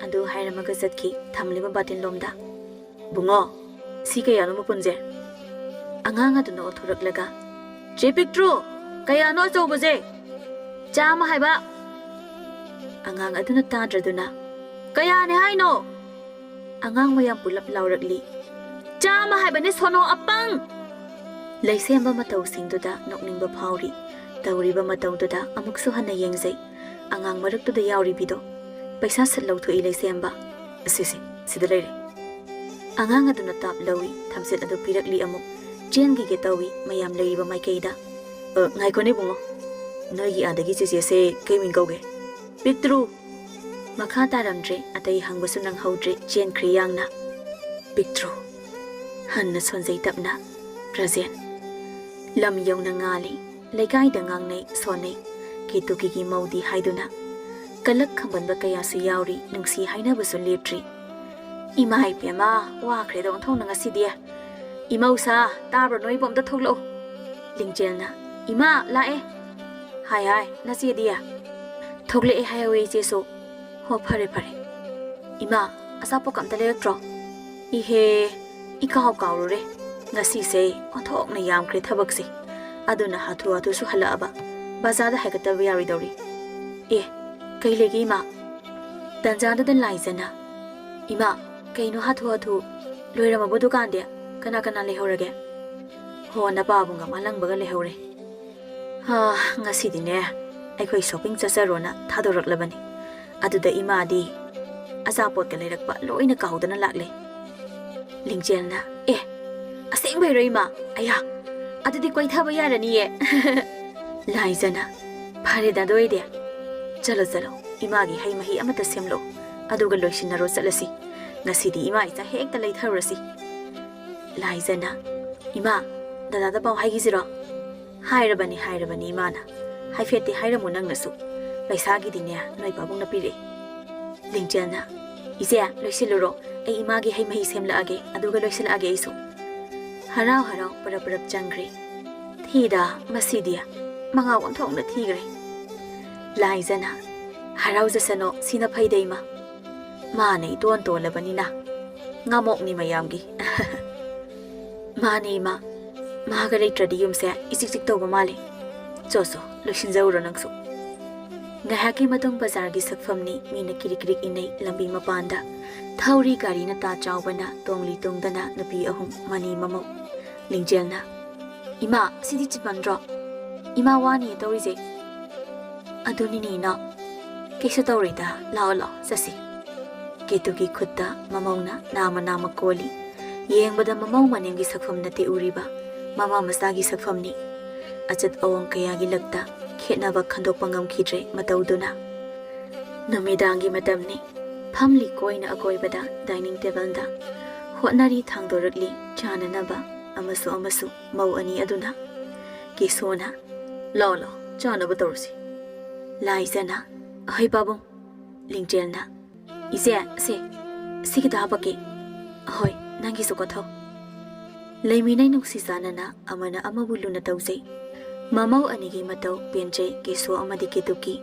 ꯑꯗꯨ ꯍꯥꯏꯔꯝꯃꯒ ꯆꯠꯈꯤ ꯊꯝꯂꯤꯕ ꯕꯥꯇꯤꯟꯂꯣꯝꯗ꯫ "ꯕꯨꯡꯉꯣ, ꯁꯤ ꯀꯌꯥꯅꯣ ꯃꯄꯨꯟꯁꯦ?" ꯑꯉꯥꯡ ꯑꯗꯨꯅ ꯑꯣꯟꯊꯣꯔꯛꯂꯒ, "ꯆꯦ ꯄꯤꯛꯇ꯭ꯔꯨ, ꯀꯌꯥꯅꯣ ꯑꯆꯧꯕꯁꯦ?" "ꯆꯥꯝꯃ ꯍꯥꯏꯕ!" ꯑꯉꯥꯡ ꯑꯗꯨꯅ ꯇꯥꯗ꯭ꯔꯗꯨꯅ, "ꯀꯌꯥꯅꯦ ꯍꯥꯏꯅꯣ?" ꯑꯉꯥꯡ ꯃꯌꯥꯝ ꯄꯨꯂꯞ ꯂꯥꯎꯔꯛꯂꯤ, "ꯆꯥꯝꯃ ꯍꯥꯏꯕꯅꯦ, ꯁꯣꯅꯣ ꯑꯄꯪ!" ꯂꯩꯁꯦꯝꯕ ꯃꯇꯧꯁꯤꯡꯗꯨꯗ ꯅꯣꯛꯅꯤꯡꯕ ꯐꯥꯎꯔꯤ꯫ ꯇꯧꯔꯤꯕ ꯃꯇꯧꯗꯨꯗ ꯑꯃꯨꯛꯁꯨ ꯍꯟꯅ ꯌꯦꯡꯖꯩ꯫ ꯑꯉꯥꯡ ꯃꯔꯛꯇꯨꯗ ꯌꯥꯎꯔꯤꯕꯤꯗꯣ꯫ ꯄꯩꯁꯥ ꯁꯠ ꯂꯧꯊꯣꯛꯏ ꯂꯩꯁꯦꯝꯕ꯫ "ꯑꯁꯤꯁꯦ, ꯁꯤꯗ ꯂꯩꯔꯦ"꯫ ꯑꯉꯥꯡ ꯑꯗꯨꯅ ꯇꯥꯞ ꯂꯧꯏ, ꯊꯝꯆꯦꯠ ꯑꯗꯨ ꯄꯤꯔꯛꯂꯤ ꯑꯃꯨꯛ꯫ ꯆꯦꯟꯈꯤꯒꯦ ꯇꯧꯏ, ꯃꯌꯥꯝ ꯂꯩꯔꯤꯕ ꯃꯥꯏꯀꯩꯗ꯫ "ꯑ, ꯉꯥꯏꯈꯣꯅꯦ ꯕꯨꯡꯉꯣ꯫ ꯅꯣꯏꯒꯤ ꯑꯥꯗꯒꯤ ꯆꯦꯆꯦꯁꯦ ꯀꯩ ꯃꯤꯡ ꯀꯧꯒꯦ?" "ꯄꯤꯛꯇ꯭ꯔꯨ"꯫ ꯃꯈꯥ ꯇꯥꯔꯝꯗ꯭ꯔꯦ, ꯑꯇꯩ ꯍꯪꯕꯁꯨ ꯅꯪꯍꯧꯗ꯭ꯔꯦ, ꯆꯦꯟꯈ꯭ꯔꯦ ꯌꯥꯡꯅ꯫ "ꯄꯤꯛꯇ꯭ꯔꯨ"꯫ ꯍꯟꯅ ꯁꯣꯟꯖꯩ ꯇꯞꯅ꯫ ꯄ꯭ꯔꯖꯦꯟ꯫ ꯂꯝ ꯌꯧꯅ ꯉꯥꯜꯂꯤ꯫ ꯂꯩꯀꯥꯏꯗ ꯉꯥꯡꯅꯩ, ꯁꯣꯟꯅꯩ꯫ ꯀꯦꯇꯨꯀꯤꯒꯤ ꯃꯧꯗꯤ ꯍꯥꯏꯗꯨꯅ꯫ ꯀꯂꯛ ꯈꯝꯕꯟꯕ ꯀꯌꯥꯁꯨ ꯌꯥꯎꯔꯤ, ꯅꯨꯡꯁꯤ ꯍꯥꯏꯅꯕꯁꯨ ꯂꯦꯞꯇ꯭ꯔꯤ꯫ "ꯏꯃꯥ ꯏꯕꯦꯝꯃ, ꯋꯥꯈ꯭ꯔꯦꯗ ꯑꯣꯟꯊꯣꯛꯅ ꯉꯁꯤꯗꯤ꯫ ꯏꯃꯧꯁꯥ, ꯇꯥꯕ꯭ꯔꯣ ꯅꯣꯏꯕꯨ ꯑꯝꯇ ꯊꯣꯛꯂꯛꯎ"꯫ ꯂꯤꯡꯖꯦꯜꯅ, "ꯏꯃꯥ, ꯂꯥꯛꯑꯦ"꯫ "ꯍꯥꯏ ꯍꯥꯏ, ꯅꯆꯦꯗꯤ?" "ꯊꯣꯛꯂꯛꯑꯦ ꯍꯥꯏꯍꯧꯋꯦ ꯏꯆꯦꯁꯨ"꯫ "ꯍꯣ, ꯐꯔꯦ ꯐꯔꯦ"꯫ "ꯏꯃꯥ, ꯑꯆꯥꯄꯣꯠꯀ ꯑꯝꯇ ꯂꯩꯔꯛꯇ꯭ꯔꯣ?" "ꯏꯍꯦ"꯫ ꯏꯀꯥꯎ ꯀꯥꯎꯔꯨꯔꯦ꯫ ꯉꯁꯤꯁꯦ ꯑꯣꯟꯊꯣꯛꯅ ꯌꯥꯝꯈ꯭ꯔꯦ ꯊꯕꯛꯁꯦ꯫ ꯑꯗꯨꯅ ꯍꯥꯊꯨ ꯍꯥꯊꯨꯁꯨ ꯍꯜꯂꯛꯑꯕ꯫ ꯕꯖꯥꯔꯗ ꯍꯥꯏꯒꯠꯇꯕ ꯌꯥꯔꯣꯏꯗꯧꯔꯤ꯫ ꯑꯦ, ꯀꯩ ꯂꯩꯒꯦ ꯏꯃꯥ? ꯇꯟꯖꯥꯗꯨꯗ ꯂꯥꯏꯖꯅ, "ꯏꯃꯥ, ꯀꯩꯅꯣ ꯍꯥꯊꯨ ꯍꯥꯊꯨ? ꯂꯣꯏꯔꯝꯃꯕꯣ ꯗꯨꯀꯥꯟꯗꯤ? ꯀꯅꯥ ꯀꯅꯥ ꯂꯩꯍꯧꯔꯒꯦ?" "ꯍꯣ, ꯅꯄꯥꯕꯨꯡꯒ ꯃꯥꯂꯪꯕꯒ ꯂꯩꯍꯧꯔꯦ꯫ ꯍꯥ, ꯉꯁꯤꯗꯤꯅꯦ ꯑꯩꯈꯣꯏ ꯁꯣꯄꯤꯡ ꯆꯠꯆꯔꯣꯅ ꯊꯥꯗꯣꯔꯛꯂꯕꯅꯤ꯫ ꯑꯗꯨꯗ ꯏꯃꯥꯗꯤ ꯑꯆꯥꯄꯣꯠꯀ ꯂꯩꯔꯛꯄ ꯂꯣꯏꯅ ꯀꯥꯎꯗꯅ ꯂꯥꯛꯂꯦ꯫" ꯂꯤꯡꯖꯦꯜꯅ, "ꯑꯦ, ꯑꯁꯦꯡꯕꯩꯔꯣ ꯏꯃꯥ? ꯑꯌꯥ, ꯑꯗꯨꯗꯤ ꯀꯣꯏꯊꯕ ꯌꯥꯔꯅꯤꯌꯦ꯫" ꯂꯥꯏꯖꯅ, "ꯐꯔꯦꯗ ꯑꯗꯨ ꯑꯣꯏꯗꯤ꯫ ꯆꯠꯂꯣ ꯆꯠꯂꯣ, ꯏꯃꯥꯒꯤ ꯍꯩ ꯃꯍꯤ ꯑꯃꯠꯇ ꯁꯦꯝꯂꯛꯑꯣ, ꯑꯗꯨꯒ ꯂꯣꯏꯁꯤꯟꯅꯔꯣ ꯆꯠꯂꯁꯤ꯫ ꯉꯁꯤꯗꯤ ꯏꯃꯥ ꯏꯆꯥ ꯍꯦꯛꯇ ꯂꯩꯊꯔꯨꯔꯁꯤ꯫" ꯂꯥꯏꯖꯅ, "ꯏꯃꯥ, ꯗꯗꯥꯗ ꯄꯥꯎ ꯍꯥꯏꯈꯤꯁꯤꯔꯣ?" "ꯍꯥꯏꯔꯕꯅꯤ, ꯍꯥꯏꯔꯕꯅꯤ ꯏꯃꯥꯅ꯫ ꯍꯥꯏꯐꯦꯠꯇꯤ ꯍꯥꯏꯔꯝꯃꯨ ꯅꯪꯅꯁꯨ꯫ ꯄꯩꯁꯥꯒꯤꯗꯤꯅꯦ ꯅꯣꯏ ꯄꯥꯕꯨꯡꯅ ꯄꯤꯔꯛꯑꯦ꯫" ꯂꯤꯡꯖꯦꯜꯅ, "ꯏꯆꯦ, ꯂꯣꯏꯁꯤꯜꯂꯨꯔꯣ, ꯑꯩ ꯏꯃꯥꯒꯤ ꯍꯩ ꯃꯍꯤ ꯁꯦꯝꯂꯛꯑꯒꯦ, ꯑꯗꯨꯒ ꯂꯣꯏꯁꯤꯜꯂꯛꯑꯒꯦ ꯑꯩꯁꯨ꯫" ꯍꯔꯥꯎ ꯍꯔꯥꯎ ꯄꯔꯞ ꯄꯔꯞ ꯆꯪꯈ꯭ꯔꯦ꯫ ꯊꯤꯗ ꯃꯁꯤꯗꯤ, ꯃꯉꯥꯎ ꯑꯣꯟꯊꯣꯛꯅ ꯊꯤꯈ꯭ꯔꯦ꯫ ꯂꯥꯏꯖꯅ, "ꯍꯔꯥꯎꯖꯁꯅꯣ, ꯁꯤꯅ ꯐꯩꯗ ꯏꯃꯥ꯫ ꯃꯥꯅ ꯏꯇꯣꯟ ꯇꯣꯜꯂꯕꯅꯤꯅ ꯉꯥꯃꯣꯛꯅꯤ ꯃꯌꯥꯝꯒꯤ꯫" "ꯃꯥꯅꯦ ꯏꯃꯥ, ꯃꯥꯒ ꯂꯩꯇ꯭ꯔꯗꯤ ꯌꯨꯝꯁꯦ ꯏꯆꯤꯛ ꯆꯤꯛ ꯇꯧꯕ ꯃꯥꯜꯂꯦ꯫ ꯆꯣ ꯆꯣ, ꯂꯣꯏꯁꯤꯟꯖꯧꯔꯣ ꯅꯪꯁꯨ꯫" ꯉꯥꯏꯍꯥꯛꯀꯤ ꯃꯇꯨꯡ ꯕꯖꯥꯔꯒꯤ ꯁꯛꯐꯝꯅꯤ, ꯃꯤꯅ ꯀꯤꯔꯤꯛ ꯀꯤꯔꯤꯛ ꯏꯟꯅꯩ ꯂꯝꯕꯤ ꯃꯄꯥꯟꯗ꯫ ꯊꯧꯔꯤ ꯒꯥꯔꯤꯅ ꯇꯥ ꯆꯥꯎꯕꯅ ꯇꯣꯡꯂꯤ ꯇꯣꯡꯗꯅ ꯅꯨꯄꯤ ꯑꯍꯨꯝ, ꯃꯅꯤ ꯃꯃꯧ꯫ ꯂꯤꯡꯖꯦꯜꯅ, "ꯏꯃꯥ, ꯁꯤꯗꯤ ꯆꯤꯟꯃꯟꯗ꯭ꯔꯣ? ꯏꯃꯥ ꯋꯥꯅꯤꯌꯦ ꯇꯧꯔꯤꯁꯦ꯫" "ꯑꯗꯨꯅꯤꯅꯦ ꯏꯅꯥꯎ, ꯀꯩꯁꯨ ꯇꯧꯔꯣꯏꯗ, ꯂꯥꯛꯑꯣ ꯂꯥꯛꯑꯣ ꯆꯠꯁꯤ꯫" ꯀꯦꯇꯨꯒꯤ ꯈꯨꯠꯇ ꯃꯃꯧꯅ ꯅꯥꯝꯃ ꯅꯥꯝꯃ ꯀꯣꯜꯂꯤ꯫ ꯌꯦꯡꯕꯗ ꯃꯃꯧ ꯃꯅꯦꯝꯒꯤ ꯁꯛꯐꯝ ꯅꯠꯇꯦ ꯎꯔꯤꯕ, ꯃꯃꯥ ꯃꯆꯥꯒꯤ ꯁꯛꯐꯝꯅꯤ꯫ ꯑꯆꯠ ꯑꯋꯣꯡ ꯀꯌꯥꯒꯤ ꯂꯛꯇ ꯈꯦꯠꯅꯕ ꯈꯟꯗꯣꯛꯄ ꯉꯝꯈꯤꯗ꯭ꯔꯦ ꯃꯇꯧꯗꯨꯅ꯫ ꯅꯨꯃꯤꯗꯥꯡꯒꯤ ꯃꯇꯝꯅꯤ꯫ ꯐꯝꯂꯤ ꯀꯣꯏꯅ ꯑꯀꯣꯏꯕꯗ ꯗꯥꯏꯅꯤꯡ ꯇꯦꯕꯜꯗ꯫ ꯍꯣꯠꯅꯔꯤ ꯊꯥꯡꯗꯣꯔꯛꯂꯤ ꯆꯥꯅꯅꯕ ꯑꯃꯁꯨ ꯑꯃꯁꯨ ꯃꯧ ꯑꯅꯤ ꯑꯗꯨꯅ꯫ ꯀꯦꯁꯣꯅ, "ꯂꯥꯛꯑꯣ ꯂꯥꯛꯑꯣ, ꯆꯥꯅꯕ ꯇꯧꯔꯁꯤ꯫" ꯂꯥꯏꯖꯅ, "ꯑꯍꯣꯏ ꯄꯥꯕꯨꯡ꯫" ꯂꯤꯡꯖꯦꯜꯅ, "ꯏꯆꯦ, ꯁꯦ, ꯁꯤꯒꯤꯗ ꯍꯥꯄꯛꯀꯦ꯫ ꯑꯍꯣꯏ, ꯅꯪꯒꯤꯁꯨ ꯀꯣꯊꯧ꯫" ꯂꯩꯃꯤꯟꯅꯩ ꯅꯨꯡꯁꯤ ꯆꯥꯟꯅꯅ ꯑꯃꯅ ꯑꯃꯕꯨ ꯂꯨꯅ ꯇꯧꯖꯩ꯫ ꯃꯃꯧ ꯑꯅꯤꯒꯤ ꯃꯇꯧ ꯄꯦꯟꯖꯩ ꯀꯦꯁꯣ ꯑꯃꯗꯤ ꯀꯦꯇꯨꯀꯤ꯫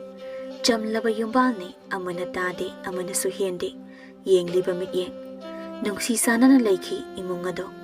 ꯆꯝꯂꯕ ꯌꯨꯝꯕꯥꯜꯅꯤ, ꯑꯃꯅ ꯇꯥꯗꯦ, ꯑꯃꯅꯁꯨ ꯍꯦꯟꯗꯦ꯫ ꯌꯦꯡꯂꯤꯕ ꯃꯤꯠꯌꯦꯡ꯫ ꯅꯨꯡꯁꯤ ꯆꯥꯟꯅꯅ ꯂꯩꯈꯤ ꯏꯃꯨꯡ ꯑꯗꯨ꯫